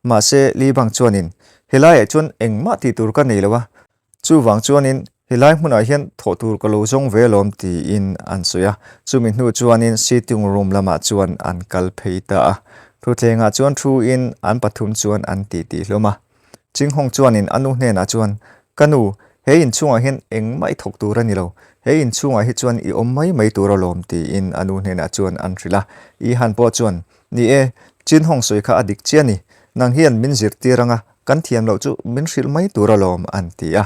mahse Li Bang chuanin helaiah chuan engmah tih tur ka nei lo a, Chuvang chuanin helai hmunah hian thawh tur ka lo zawng ve alawm tiin an sawi a, chumi hnu chuanin sitting room lamah chuan an kal phei ta a. Thutthlengah chuan thuin an pathum chuan an titi hlawm a. Chinghawng chuanin a nu hnenah chuan, Ka nu, he inchhungah hian engmah i thawk tur a ni lo. He inchhungah hi chuan i awm mai mai tur alawm tiin a nu hnenah chuan an hrilh a. Ihan pawh chuan, Ni e, Chinhawng sawi kha a dik chiah a ni. Nang hian min zirtir anga Kan thiam loh chu min hrilh mai tur alawm an ti a.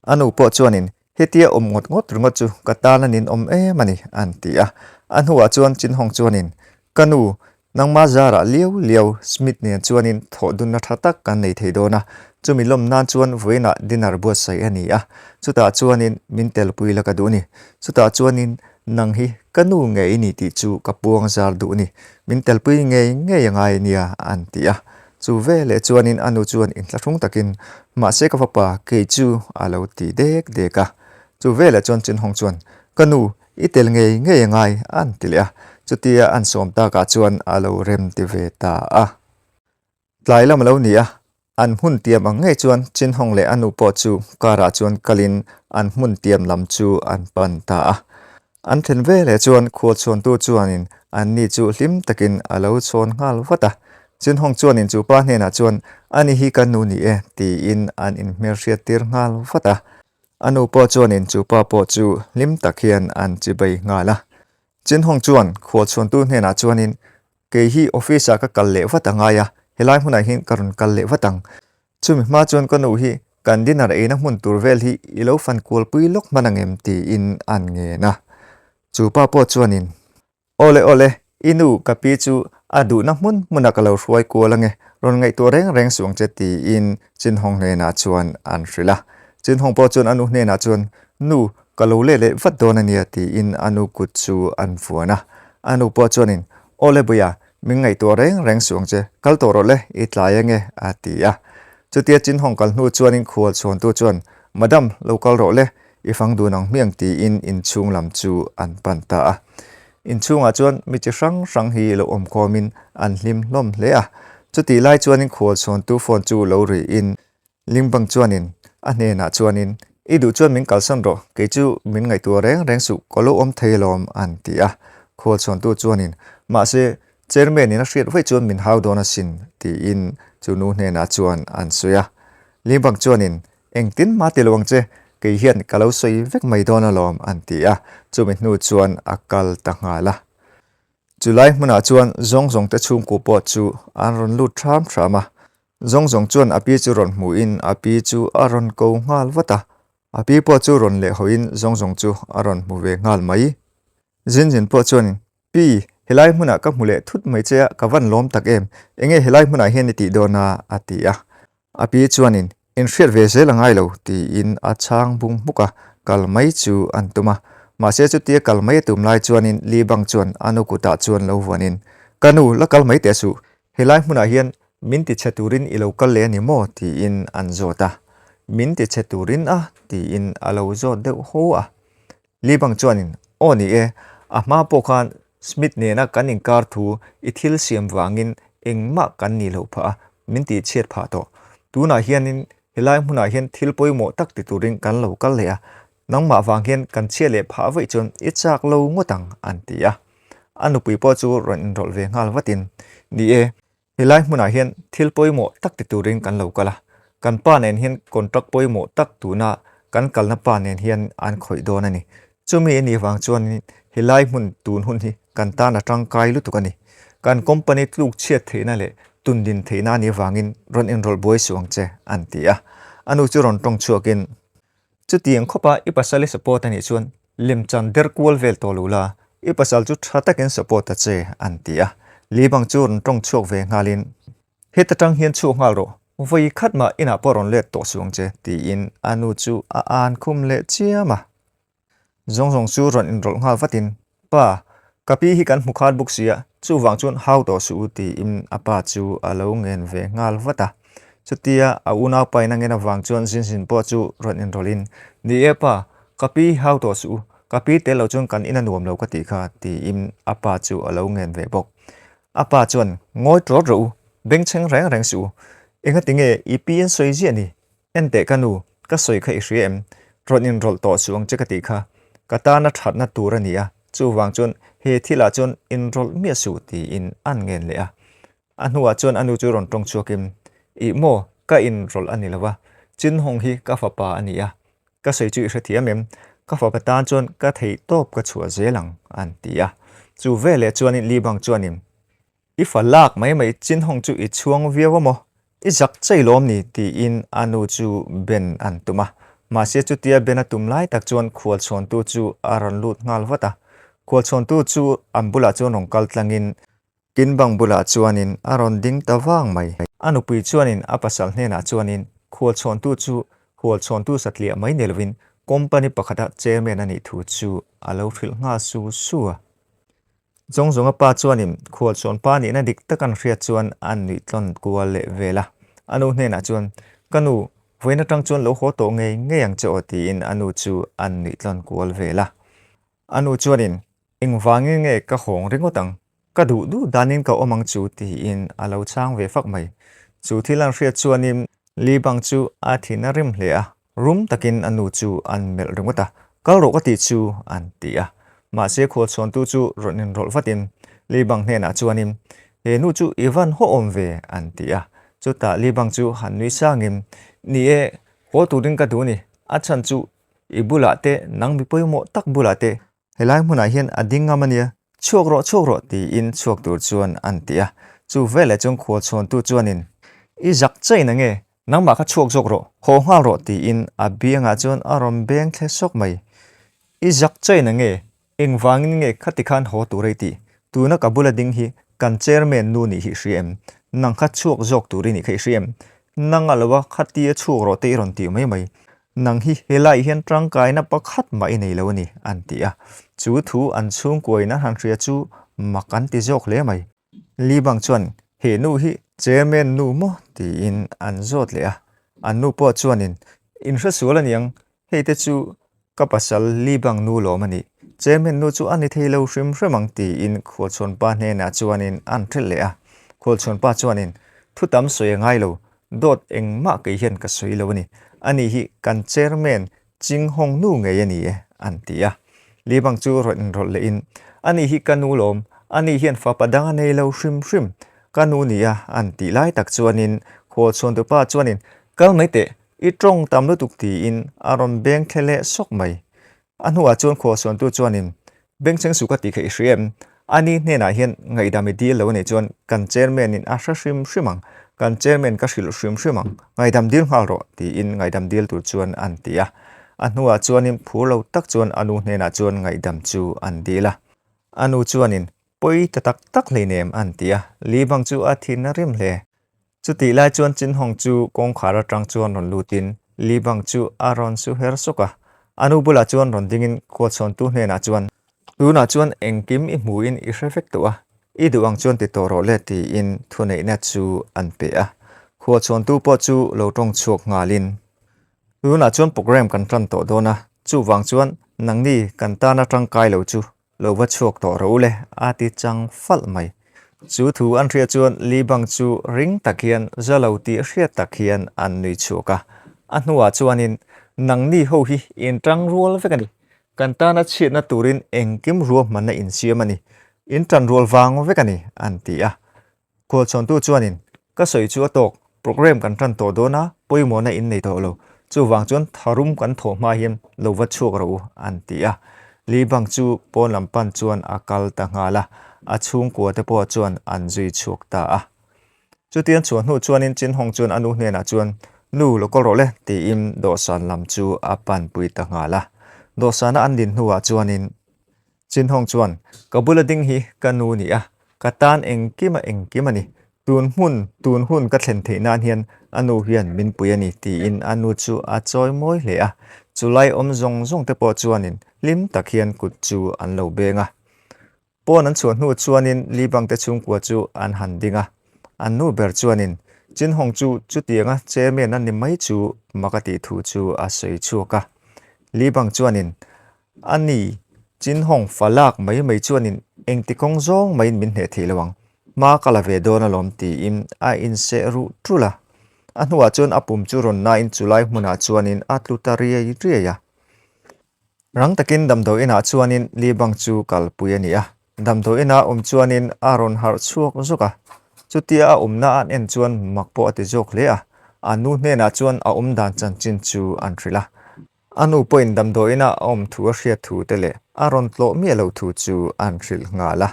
A nu pawh chuanin, Hetia awm ngawt ngawt ringawt chu ka tan a ninawm em a ni an ti a. A hnuah chuan Chinhawng chuanin, Ka nu, nangma zarah liau liau Smith nen chuanin thawh dunna tha tak kan nei thei dawn a, chumi lawm nan chuan vawiinah dinner buatsaih a ni a, chutah chuanin min telpui la ka duh a ni. Chutah chuanin Nang hi ka nu ngei i ni tih chu ka puang zar duh ni, min telpui ngei ngei a ngai nia an ti a. Chu veleh chuanin a nu chuan inthlahrung takin, Mahse ka fapa, kei chu a lo ti dek dek a. Chu veleh chuan Chunhawng chuan, Ka nu, i tel ngei ngei a ngai an ti leh a. Chutia an sawm takah chuan a lo rem ti ve ta a. Tlai lam a lo ni a, an hmun tiam ang ngei chuan Chinhawng leh a nu pawh chu car ah chuan kalin an hmun tiam lam chu an pan ta a. An then veleh chuan khualchhawntu chuanin anni chu hlim takin a lo chhawn nghal vat a. Chinhawng chuanin chu pa hnenah chuan ani hi ka nu ni e tiin an inhmelhriat tir nghal vat a. A nu pawh chuanin chu pa pawh chu hlim tak hian an chibai nghal a. Chinhawng chuan khualchhawntu hnenah chuanin Kei hi office ah ka kal leh vat a ngai a, helai hmunah hian ka rawn kal leh vat ang. Chumi hma chuan ka nu hi kan dinner eina hmun tur vel hi i lo fan kualpui lawk hman ang em tiin an ngen a. Chu pa pawh chuanin, Awle awle, i nu ka pi chu a duhna hmun hmunah ka lo hruai kual ange, rawn ngaihtuah reng reng suh ang che tiin Chinhawng hnenah chuan an hrilh a. Chinhawng pawh chuan a nu hnenah chuan, Nu, ka lo leh leh vat dawn a nia tiin a nu kut chu an vuan a. A nu pawh chuanin, Aw le Buia, min ngaihtuah reng reng suh ang che, kal tawh rawh le, i tlai ange a ti a. Chutia Chinhawng kal hnu chuanin khual chhawntu chuan, Madam, lo kal rawh le, i fang dun ang hmiang tiin inchhung lam chu an pan ta a. Inchhungah chuan mi chi hrang hrang hi lo awm khawmin an hlim hlawm hle a. Chutih lai chuanin khual chhawntu phone chu lo rihin Lingbang chuanin a hnenah chuanin, I duh chuan min kalsan rawh, kei chu min ngaihtuah reng reng suh, ka lo awm thei alawm, an ti a. Khualchhawntu chuanin, Mahse, Chairman-in a hriat vaih chuan min hau dawn asin, tiin chu nu hnenah chuan an sawi a. Lingbang chuanin, Engtin mah ti lo ang che, kei hian ka lo sawi vek mai dawn alawm, an ti a. Chumi hnu chuan a kal ta nghal a. Chulai hmunah chuan zawng zawngte chhungkua pawh chu an rawn lut hram hram a. Zawng zawng chuan a pi chu rawn hmuhin a pi chu a rawn ko nghal vat a, a pi pawh chu rawn lehhawiin zawng zawng chu a rawn hmu ve nghal mai. Zin zin pawh chuan, Pi, helai hmunah ka hmu leh thut mai che a, ka van lawm tak em, enge helai hmunah hian i tih dawn a? a ti a. A pi chuanin, Inhriat ve zel a ngai lo, tiin a chhang bung hmuk a, kal mai chu an tum a. Mahse chutia kal mai a tum lai chuanin Li Bang chuan a nu kutah chuan lo vuanin, Ka nu, la kal mai teh suh, Helai hmunah hian min ti chhe turin i lo kal leh a ni maw? tiin an zawt a. Min ti chhe turin a? tiin a lo zawt deuh haw a. Li bang chuanin, Aw ni e, a hma pawh khan Smith nena kan inkar thu i thil siam vangin engmah kan nih loh phah a, min tih chhiat phah tawh. Tunah hianin helai hmunah hian thil pawimawh tak ti turin kan lo kal leh a, nangmah vang hian kan chhiat leh phah vaih chuan i chak lo ngawt ang, an ti a. A nupui pawh chu rawn inrawlh ve nghal vatin, Ni e, Helai hmunah hian thil pawimawh tak ti turin kan lo kal a, kan pa nen hian contract pawimawh tak tuna kan kalna pa nen hian an khawih dawn a ni. Chumi a nih vang chuanin helai hmun tun hun hi kan tan a tangkai lutuk a ni. Kan company tluk chhiat theihna leh tundin theihna a nih vangin rawn inrawlh buai suh ang che, an ti a. A nu chu rawn tawng chhuakin, Chutiang khawpa i pasal i support a nih chuan lemchan der kual vel tawh lo la, i pasal chu tha takin support ta che, an ti a. Li bang chu rawn tawng chhuak ve nghalin, Heta tang hian chhuak nghal rawh, vawi khat mah inah pawh rawn let tawh suh ang che, tiin a nu chu a an khum leh chiam a. Zawng zawng chu rawn inrawlh nghal vatin, Pa, ka pi hi kan hmu khat bawk sia, chuvang chuan hau tawh suh u tiin a pa chu a lo ngen ve nghal vat a. Chutia a unaupa in a ngen avang chuan Zinzin pawh chu rawn inrawlhin, Ni e pa, ka pi hi hau tawh suh u, ka pi tel lo chuan kan in a nuam lo ka tih kha tiin a pa chu a lo ngen ve bawk. A pa chuan, Ngawi tlawt rawh u, bengchheng reng reng suh u, engatinge i pi in sawi ziah ni? Enteh ka nu, ka sawi kha i hria em? Rawn inrawlh tawh suh ang che ka tih kha. Ka tana thatna tur a ni a, chuvang chuan he thilah chuan inrawlh miah suh tiin an ngen leh a. A hnuah chuan a nu chu rawn tawng chhuakin, Ih maw, ka inrawlh a ni lo va, Chinhawng hi ka fapa a ni a, ka sawi chu i hrethiam em? Ka fapa tan chuan ka theih tawp ka chhuah zel ang, an ti a. Chu veleh chuanin Li Bang chuanin, I fa lak mai mai Chinhawng chu i chhuang viau a maw? I zak chei lawm ni? tiin a nu chu ben an tum a. Mahse chutia ben a tum lai tak chuan khualchhawntu chu a rawn lut nghal vat a. Khualchhawntu chu an bulah chuan rawn kal tlangin tin bang bulah chuanin a rawn ding ta vang mai. A nupui chuanin a pasal hnenah chuanin khualchhawntu chu hualchhawntu satliah mai ni lovin company pakhata chairman a nih thu chu a lo hrilh nghal su su a. Zawngzawnga pa chuanin khualchhawn pa nihna dik tak an hriat chuan a nuih tlawn kual leh vel a. A nu hnenah chuan, Ka nu, vawiin atang chuan lo haw tawh ngei ngei ang che aw tiin a nu chu a nuih tlawn kual vel a. A nu chuanin, Engvangin nge ka hawng ringawt ang? Ka duh duh danin ka awm ang chu tiin a lo chhang ve fak mai. Chu thil an hriat chuanin Li Bang chu a thin a rim hle a. Rum takin a nu chu an melh ringawt a, Kal rawh ka tih chu, an ti a. Mahse khualchhawntu chu rawn inrawlh vatin Li Bang hnenah chuanin, He nu chu i van haw awm ve, an ti a. Chutah Li Bang chu han nui sangin, Ni e, haw turin ka duh a ni, a chhan chu i bulah te, nang mi pawimawh tak bulah te, Helai hmunah hian a ding ngam a nia, chhuak rawh chhuak rawh tiin chhuak tur chuan an ti a. Chu veleh chuan khualchhawntu chuanin, I zak chain ange, nangmah kha chhuak zawk rawh, haw nghal rawh tiin a biangah chuan a rawn beng thle sawk mai. I zak chain ange, engvangin nge khati khan haw tur ei tih? Tuna ka bula ding hi kan chairman nu nih hi i hria em? Nang kha chhuak zawk tur i nih kha i hria em? Nang a lo a, khatia chhuak rawh te i rawn tih mai mai. Nang hi helaiah hian tangkaina pakhat mah i nei lo a ni, an ti a. Chu thu an chhungkuain an han hria chu mak an ti zawk hle mai. Li Bang chuan, He nu hi chairman nu maw? tiin an zawt leh a. An nu pawh chuanin, In hre sual a niang, hei te chu ka pasal Li Bang nu lawm a nih. Chairman nu chu a ni thei lo hrim hrim ang, tiin khualchhawnpa hnenah chuanin an hrilh leh a. Khualchhawnpa chuanin, Thu tam sawi a ngai lo, Dawt engmah kei hian ka sawi lo a ni. Ani hi kan chairman Ching Hong nu ngei a ni e, an ti a. Li Bang chu rawn inrawlh lehin, Ani hi ka nu lawm, ani hian fapa dang a nei lo hrim hrim, ka nu ni a, an tih lai tak chuanin khualchhuantupa chuanin, Kal mai teh, i tawng tam lutuk tiin a rawn beng thle leh sawk mai. A hnuah chuan khualsuantu chuanin, Bengchheng suh ka tih kha i hria em? Ani hnenah hian ngaihdam i dil lo a nih chuan kan chairman-in a hre hrim hrim ang, kan chairman ka hrilh hrim hrim ang, ngaihdam dil nghal rawh, tiin ngaihdam dil tur chuan an ti a. A hnuah chuanin phur lo tak chuan a nu hnenah chuan ngaihdam chu an dil a. A nu chuanin, Pawi ta tak tak hleinem, an ti a. Li bang chu a thin a rim hle. Chutih lai chuan Chinhawng chu kawngkhar atang chuan rawn lutin Li Bang chu a rawn su her sawk a. A nu bulah chuan rawn dingin khualchhawntu hnenah chuan, Tunah chuan engkim i hmuhin i hre vek tawh a, i duh ang chuan ti tawh rawh le tiin thuneihna chu an pe a. Khualchhawntu pawh chu lo tawng chhuak nghalin, Tunah chuan programme kan tan tawh dawn a, chuvang chuan nangni kan tana tangkai lo chu. Lo va chhuak tawh rawh u le, a ti chang falh mai. Chu thu an hriat chuan Li Bang chu ring tak hian za lo tih hriat tak hian an nui chhuak a. A hnuah chuanin, Nangni ho hi in tang rual vek a ni. Kan tana chhiatna turin engkim ruahmanna insiam a ni. In tan rual vang vek a ni, an ti a. Khualchhawntu chuanin, Ka sawi chu a tawk, programme kan tan tawh dawn a, pawimawhna in nei tawh lo. Chuvang chuan tharum kan thawh hma hian lo va chhuak rawh u, an ti a. Li Bang chu pawn lam pan chuan a kal ta nghal a, a chhungkua te pawh chuan an zui chhuak ta a. Chutiang chhuah hnu chuanin Chin Hong chuan a nu hnenah chuan, Nu, lo kawl rawh le, tiin dawhsan lam chu a panpui ta nghal a. Dawhsana an din hnuah chuanin Chin Hong chuan, Ka bula ding hi ka nu ni a, ka tan engkim a engkim a ni. Tun hmun, tun hun ka thlen theih nan hian a nu hian min pui a ni, tiin a nu chu a chawi mawi hle a. Chulai awm zawng zawng te pawh chuanin hlim tak hian kut chu an lo beng a. Pawn an chhuah hnu chuanin Li Bang te chhungkua chu an han ding a. An nu ber chuanin Chin Hong chu chutianga chairman a ni mai chu mak a tih thu chu a sawi chhuak a. Li Bang chuanin A ni, Chin Hong fa lak mai mai chuanin engti kawng zawng maiin min hneh thei lo ang, hma ka la ve dawn alawm tiin a inseh ruh ṭulh a. A hnuah chuan a pum chu rawn nain chulai hmunah chuanin a tlu ta riai riai a. Rang takin damdawi inah chuanin Li Bang chu kalpui a ni a, damdawi ina awm chuanin a rawn harh chhuak zawk a. Chutia a awmna an en chuan mak pawh a ti zawk hle a, a nu hnenah chuan a awmdan chanchin chu an hrilh a. A nu pawhin damdawiina a awm thu a hriat thu te leh a rawn tlawh miah lo thu chu an hrilh nghal a.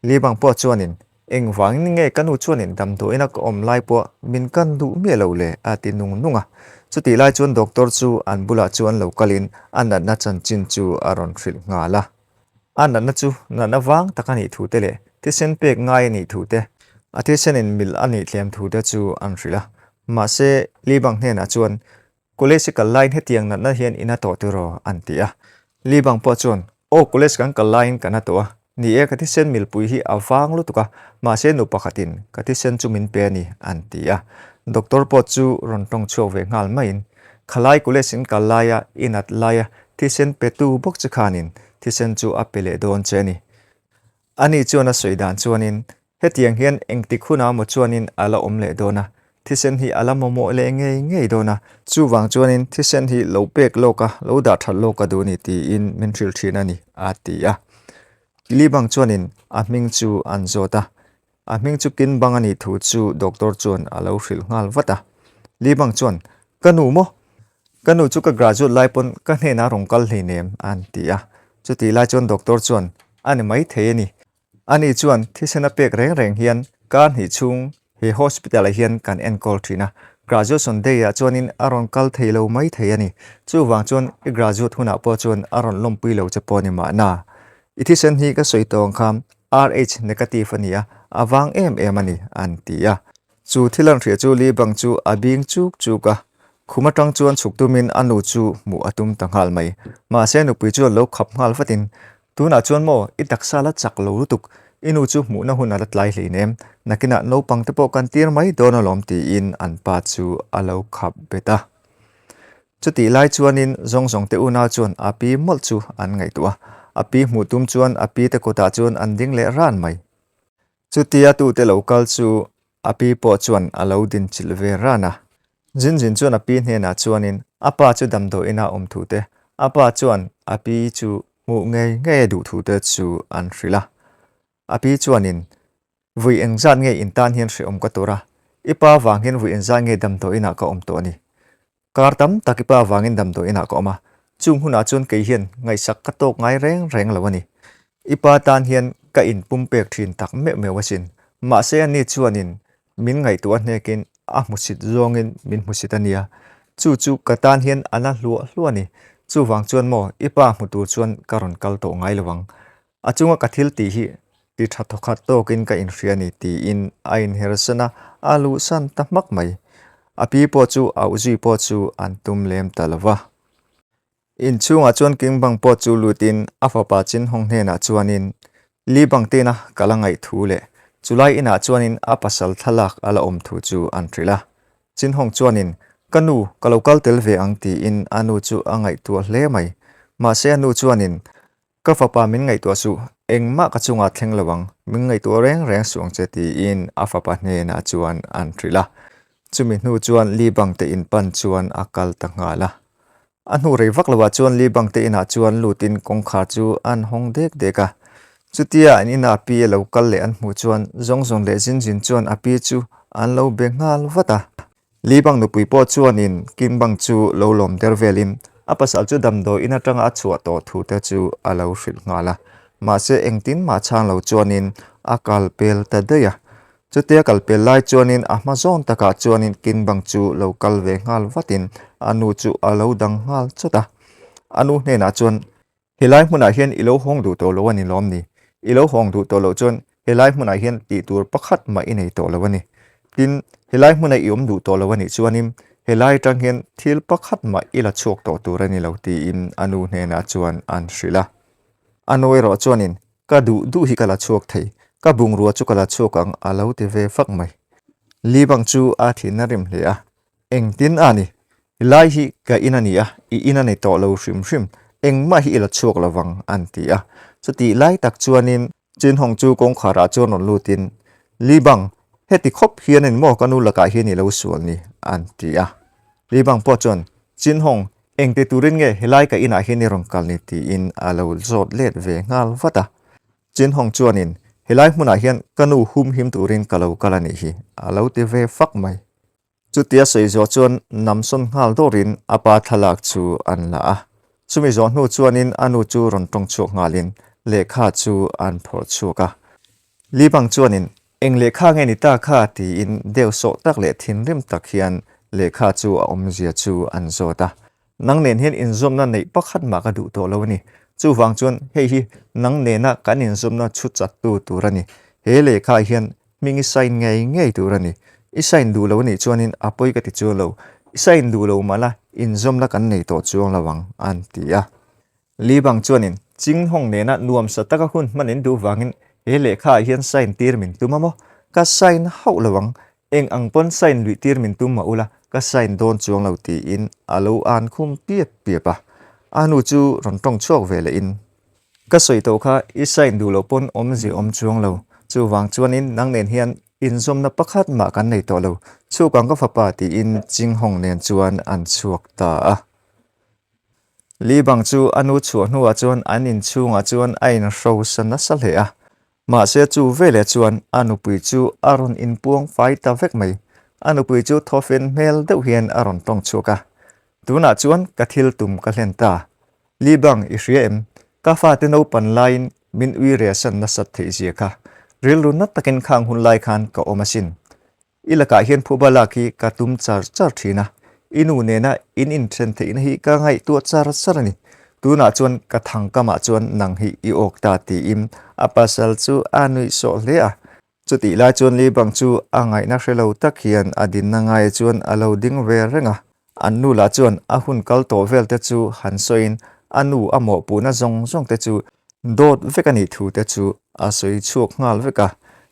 Li Bang pawh chuanin, Engvangin nge ka nu chuanin damdawiina ka awm lai pawh min kan duh miah lo le? a ti nung nung a. Chutih lai chuan doctor chu an bulah chuan lo kalin a natna chanchin chu a rawn hrilh nghal a. A natna chu natna vang tak a nih thu te leh thisen pek ngai a nih thu te, a thisenin mil a nih tlem thu te chu an hrilh a. Mahse, Li Bang hnenah chuan College i kal laiin hetiang natna hian in a tawh tiraw? an ti a. Li Bang pawh chuan, Aw, college kan kal laiin kan a tawh a. Ni e, ka thisen milpui hi a vang lutuk a, mahse nu pakhatin ka thisen chu min pe a ni, an ti a. Doctor pawh chu rawn tawng chhuak ve nghal maiin, Khalai college in kal laia i nat laia thisen petu bawk che khanin thisen chu a pe leh dawn che a ni. Ani chuan a sawi dan chuanin Hetiang hian engtik hunah maw chuanin a la awm leh dawn a, thisen hi a la mamawh leh ngei ngei dawn a, chuvang chuanin thisen hi lo pek lawk a, lo dah that lawk a duh ni tiin min hrilh thin a ni, a ti a. Kilibang chuanin a hming chu an zawt a, a hming chu Kinbang a nih thu chu doctor chuan a lo hrilh nghal vat a. Libang chuan, Ka nu maw? Ka nu chu ka graduate lai pawn ka hnenah rawn kal hleinem, an ti a. Chutih lai chuan doctor chuan, A ni maithei a ni, Ani chuan thisen a pek reng reng hian kar hnih chhung he hospital ah hian kan enkawl thin a, graduation day ah chuanin a rawn kal thei lo mai thei a ni. Chuvang chuan i graduate hunah pawh chuan a rawn lawmpui lo che pawh a ni mahna. I thisen hi ka sawi tawh ang kha RH negative a ni a, a vang em em a ni, an ti a. Chu thil an hria chu Li Bang chu a bing chuk chuk a, khum atang chuan chhuk tumin a nu chu hmuh a tum ta nghal mai. Mahse nupui chuan lo khap nghal vatin, Tunah chuan maw, i taksa la chak lo lutuk, i nu chu hmuhna hun a la tlai hleinem, nakinah naupang te pawh kan tir mai dawn alawm tiin an pa chu a lo khap bet a. Chutih lai chuanin zawng zawng te unau chuan a pi mawlh chu an ngaihtuah a, a pi hmuh tum chuan a pi te kutah chuan an ding leh ran mai. Chutia tute lo kal chu a pi pawh chuan a lo dinchilh ve ran a. Zin zin chuan a pi hnenah chuanin a pa chu damdawi ina awm thu te, a pa chuan a pi chu hmuh ngei ngei a duh thu te chu an hrilh a. A pi chuanin, Vui engzat nge in tan hian hrehawm ka tur a, i pa vang hian vui engzat nge damdawi inah ka awm tawh a ni. Kar tam tak i pa vangin damdawi inah ka awm a, chung hunah chuan kei hian ngaihsak ka tawk ngai reng reng lo a ni. I pa tan hian ka inpumpek thin tak meuh meuh asin. Mahse ani chuanin min ngaihtuah hnekin a hmusit zawngin min hmusit a nia. Chu chu ka tan hian a na hluah hluah a ni. Chuvang chuan maw i pa hmu tur chuan ka rawn kal tawh ngai lo ang. A chunga ka thil tih hi ti tha thawkhat tawkin ka inhria a ni tiin a inhersan a, a luhsan ta hmak mai. A pi pawh chu auh zui pawh chu an tum lem ta lo va. Inchhungah chuan Kingbang pawh chu lutin a fapa Chinhawng hnenah chuanin Li Bang tena ka la ngaih thu leh chulai inah chuanin a pasal thlalak a la awm thu chu an hrilh a. Chinhawng chuanin Ka nu, ka lo kal tel ve ang tiin a nu chu a ngaihtuah hle mai. Mahse a nu chuanin. Ka fapa min ngaihtuah suh, engmah ka chungah thleng lo ang, min ngaihtuah reng reng suh ang che tiin a fapa hnenah chuan an hrilh a. Chumi hnu chuan Li Bang te in pan chuan a kal ta nghal a. A hnu rei vak loah chuan Li Bang te inah chuan lutin kawngkhar chu an hawng dek dek a. Chutia an ina a pi a lo kal leh an hmuh chuan Zawng Zawng leh Zin Zin chuan a pi chu an lo be nghal vat a. Li Bang nupui pawh chuanin King Bang chu lo lawm der velin a pasal chu damdawiin atanga a chhuah tawh thu te chu a lo hrilh nghal a. Mahse engtin mah chhang lo chuanin a kal pel ta daih a. Chutia kal pel lai chuanin a hma zawn takah chuanin King Bang chu lo kal ve nghal vatin a nu chu a lo dang nghal chawt a. A nu hnenah chuan Helai hmunah hian i lo hawng duh tawh lo a ni lawm ni? I lo hawng duh tawh loh chuan helai hmunah hian tih tur pakhat mah i nei tawh lo a ni. Tin, helai hmuna i awm duh tawh lo a nih chuanin helai atang hian thil pakhat mah i la chhuak tawh tur a ni lo tiin a nu hnenah chuan an hrilh a. A nu erawh chuanin, Ka duh duh hi ka la chhuak thei, ka bungrua chu ka la chhuak ang a lo ti ve fak mai. Li bang chu a thin a rim hle a, Engtin a ni? Helai hi ka in a ni a, i in a ni tawh lo hrim hrim, engmah hi i la chhuak lo vang, an ti a. Chutih lai tak chuanin Chinhawng chu kawngkharah chuan rawn lutin, Li Bang, heti khawp hian en maw ka nu lakah hian i lo sual ni? an ti a. Li Bang pawh chuan, Chinhawng, engti turin nge helai ka inah hian i rawn kal ni? tiin a lo zawt let ve nghal vat a. Chinhawng chuanin, Helai hmunah hian ka nu humhim turin ka lo kal a nih hi, a lo ti ve fak mai. Chutia sawi zawh chuan namsawn nghal dawrin a pa thlalak chu an la a. Chumi zawh hnu chuanin a nu chu rawn tawng chhuak nghalin lehkha chu an phawrh chhuak a. Li Bang chuanin, Eng lehkha nge ni ta kha? tiin deuh sawh tak leh thinrim tak hian lehkha chu a awmzia chu an zawt a. Nang nen hian inzawmna neih pakhat mah ka duh tawh lo a ni. Chuvang chuan hei hi nang nena kan inzawmna chhut chattu tur a ni. He lehkha hian Hming i sign ngei ngei tur a ni. I sign duh lo anih chuanin a pawi ka ti chuang lo. I sign duh lo mah la, inzawmna kan nei tawh chuang lo ang, an ti a. Li Bang chuanin Chinghawng nena nuamsa taka hun hman in duh vangin he lehkha ah hian sign tir min tum a maw? Ka sign hauh lo ang. Eng ang pawn sign luih tir min tum mah ula, ka sign dawn chuang lo tiin a lo an khum piap piap a. A nu chu rawn tawng chhuak ve leh in. Ka sawi tawh kha i sign duh loh pawn awmzia awm chuang lo. Chuvang chuanin nang nen hian inzawmna pakhat mah kan nei tawh lo. Chhuk ang ka fapa tiin Chinghawng nen chuan an chhuak ta a. Li Bang chu a nu chhuah hnuah chuan an inchhungah chuan a inhrosa nasa hle a. Mahse chu veleh chuan a nupui chu a rawn inpuang fai ta vek mai. A nupui chu thawfen hmel deuh hian a rawn tawng chhuak a. Tunah chuan ka thil tum ka hlen ta. Li Bang, i hria em? Ka fate naupan laiin min ui resan nasat theih zia kha. Rilru na takin khang hun lai khan ka awm asin. I lakah hian phuba lak hi ka tum char char thin a. I nu nena in inthen theihna hi ka ngaihtuah char char a ni. Tunah chuan ka thangkamah chuan nang hi i awk ta tiin a pasal chu a nuih sawh hle a. Chutih lai chuan Li Bang chu a ngaihna hre lo tak hian a dinna ngaia chuan a lo ding ve reng a. An nu lah chuan a hun kal tawh vel te chu han sawiin a nu a mawhpuhna zawng zawng te chu dawt vek a nih thu te chu a sawi chhuak nghal vek a.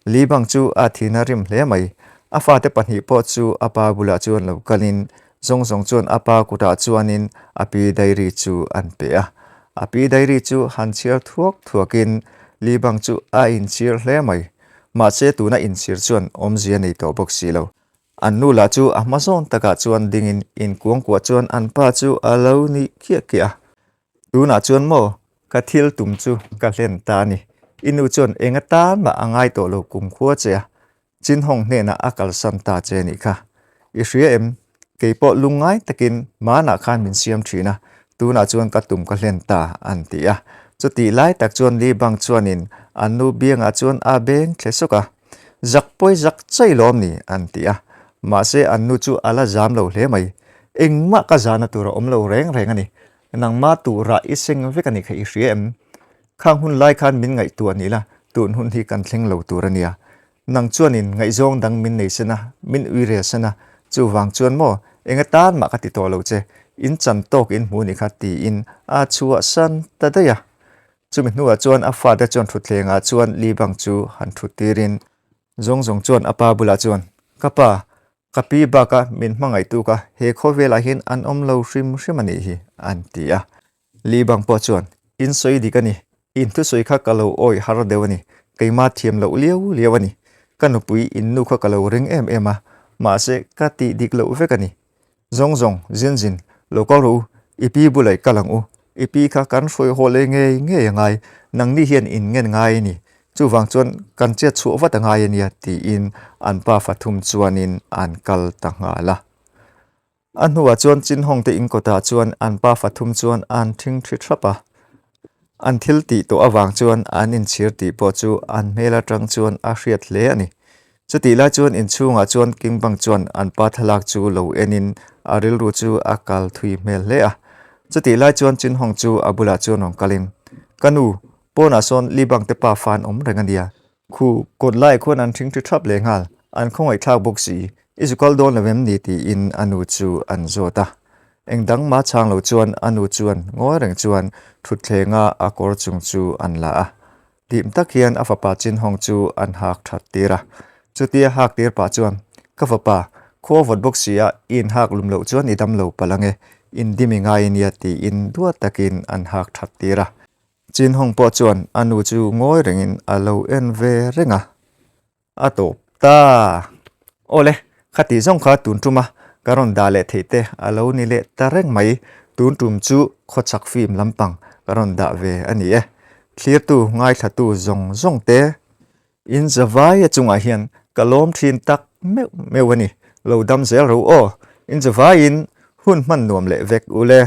Li Bang chu a thihna rim hle mai. A fate pahnih pawh chu a pa bulah chuan lo kalin zawng zawng chuan a pa kutah chuanin a pi diary chu an pe a. A pi diary chu han chhiar thuak thuakin Li Bang chu a inchhir hle mai. Mahse tuna inchhir chuan awmzia nei tawh bawk si lo. An nu lah chu a hma zawn takah chuan dingin inkuangkuah chuan an pa chu a lo nih khiah khiah a. Tunah chuan maw ka thil tum chu ka hlen ta a ni. I nu chuan eng atan mah a ngai tawh lo kumkhua che a. Chinhawng hnenah a kalsan ta che nih kha. I hria em? Kei pawh lungngai takin hmanah khan min siam thin a, tunah chuan ka tum ka hlen ta, an ti a. Chutih lai tak chuan Li Bang chuanin an nu biangah chuan a beng thle sawk a. Zak pawi zak chai lawm ni, an ti a. Mahse an nu chu a la zam lo hle mai. Engmah ka zahna tur a awm lo reng reng a ni. Nangmah turah i seng vek a nih kha i hria em? Khang hun lai khan min ngaihtuah ni la, tun hun hi kan thleng lo tur a nia. Nang chuanin ngaihzawng dang min nei sen a, min ui rel sen a, chuvang chuan maw, eng atan mah ka ti tawh lo che, in chan tawk in hmu ni kha tiin a chhuahsan ta daih a. Chumi hnuah chuan a fate chuan thutthlengah chuan Li Bang chu han thut tirin zawng zawng chuan a pa bulah chuan, Ka pa, ka pi baka min hmangaihtu kha he khawvelah hian an awm lo hrim hrim a nih hi, an ti a. Li Bang pawh chuan, In sawi dik a ni. In thusawi kha ka lo awih har deuh a ni, keimah thiam loh liau liau a ni. Ka nupui in nu kha ka lo ring em em a, mahse ka tih dik loh vek a ni. Zawng zawng, zin zin, lo kal rawh u, i pi bulah i kal ang u, i pi kha kan hruai haw leh ngei ngei a ngai, nangni hian in ngen ngai a ni, chuvang chuan kan chet chhuah vat a ngai a nia tiin an pa fathum chuanin an kal ta nghal a. A hnuah chuan Chinhawng te in kawtah chuan an pa fathum chuan an thing thi thrap a. An thil tih tawh avang chuan an inchhir tih pawh chu an hmel atang chuan a hriat hle a ni. Chutih lai chuan inchhungah chuan King Bang chuan an pa thlalak chu lo enin a rilru chu a kal thui hmel hle a. Chutih lai chuan Chinhawng chu a bulah chuan rawn kalin, Ka nu, pawnah sawn Li Bang te pa fa an awm reng a nia. Khu kawt lai khuan an thing thi thap leh nghal, an khawngaihthlak bawk si, i zu kal dawn lo em ni tiin a nu chu an zawt a. Eng dang mah chhang lo chuan a nu chuan ngawi reng chuan thutthleng a a kawr chung chu an la a. Dim tak hian a fapa Chinhawng chu an hak that tir a. Chutia hak tir pah chuan, Ka fapa, khua vawt bawk si a, i inhak lum loh chuan i dam lo palh ange, indim i ngai ania tiin duat takin an hak that tir a. Chinhawng pawh chuan a nu chu ngawi rengin a lo en ve reng a, a tawp ta. Awle, khati zawng kha tun tuma ka rawn dah leh theih te a lo ni leh ta reng mai, tun tum chu khawchhak film lampang ka rawn dah ve a ni e. Thlirtu ngaithlatu zawng zawng te in zavai a chungah hian ka lawm thin tak meuh meuh a ni, lo dam zel ro aw, in zavaiin hun hman nuam leh vek ule.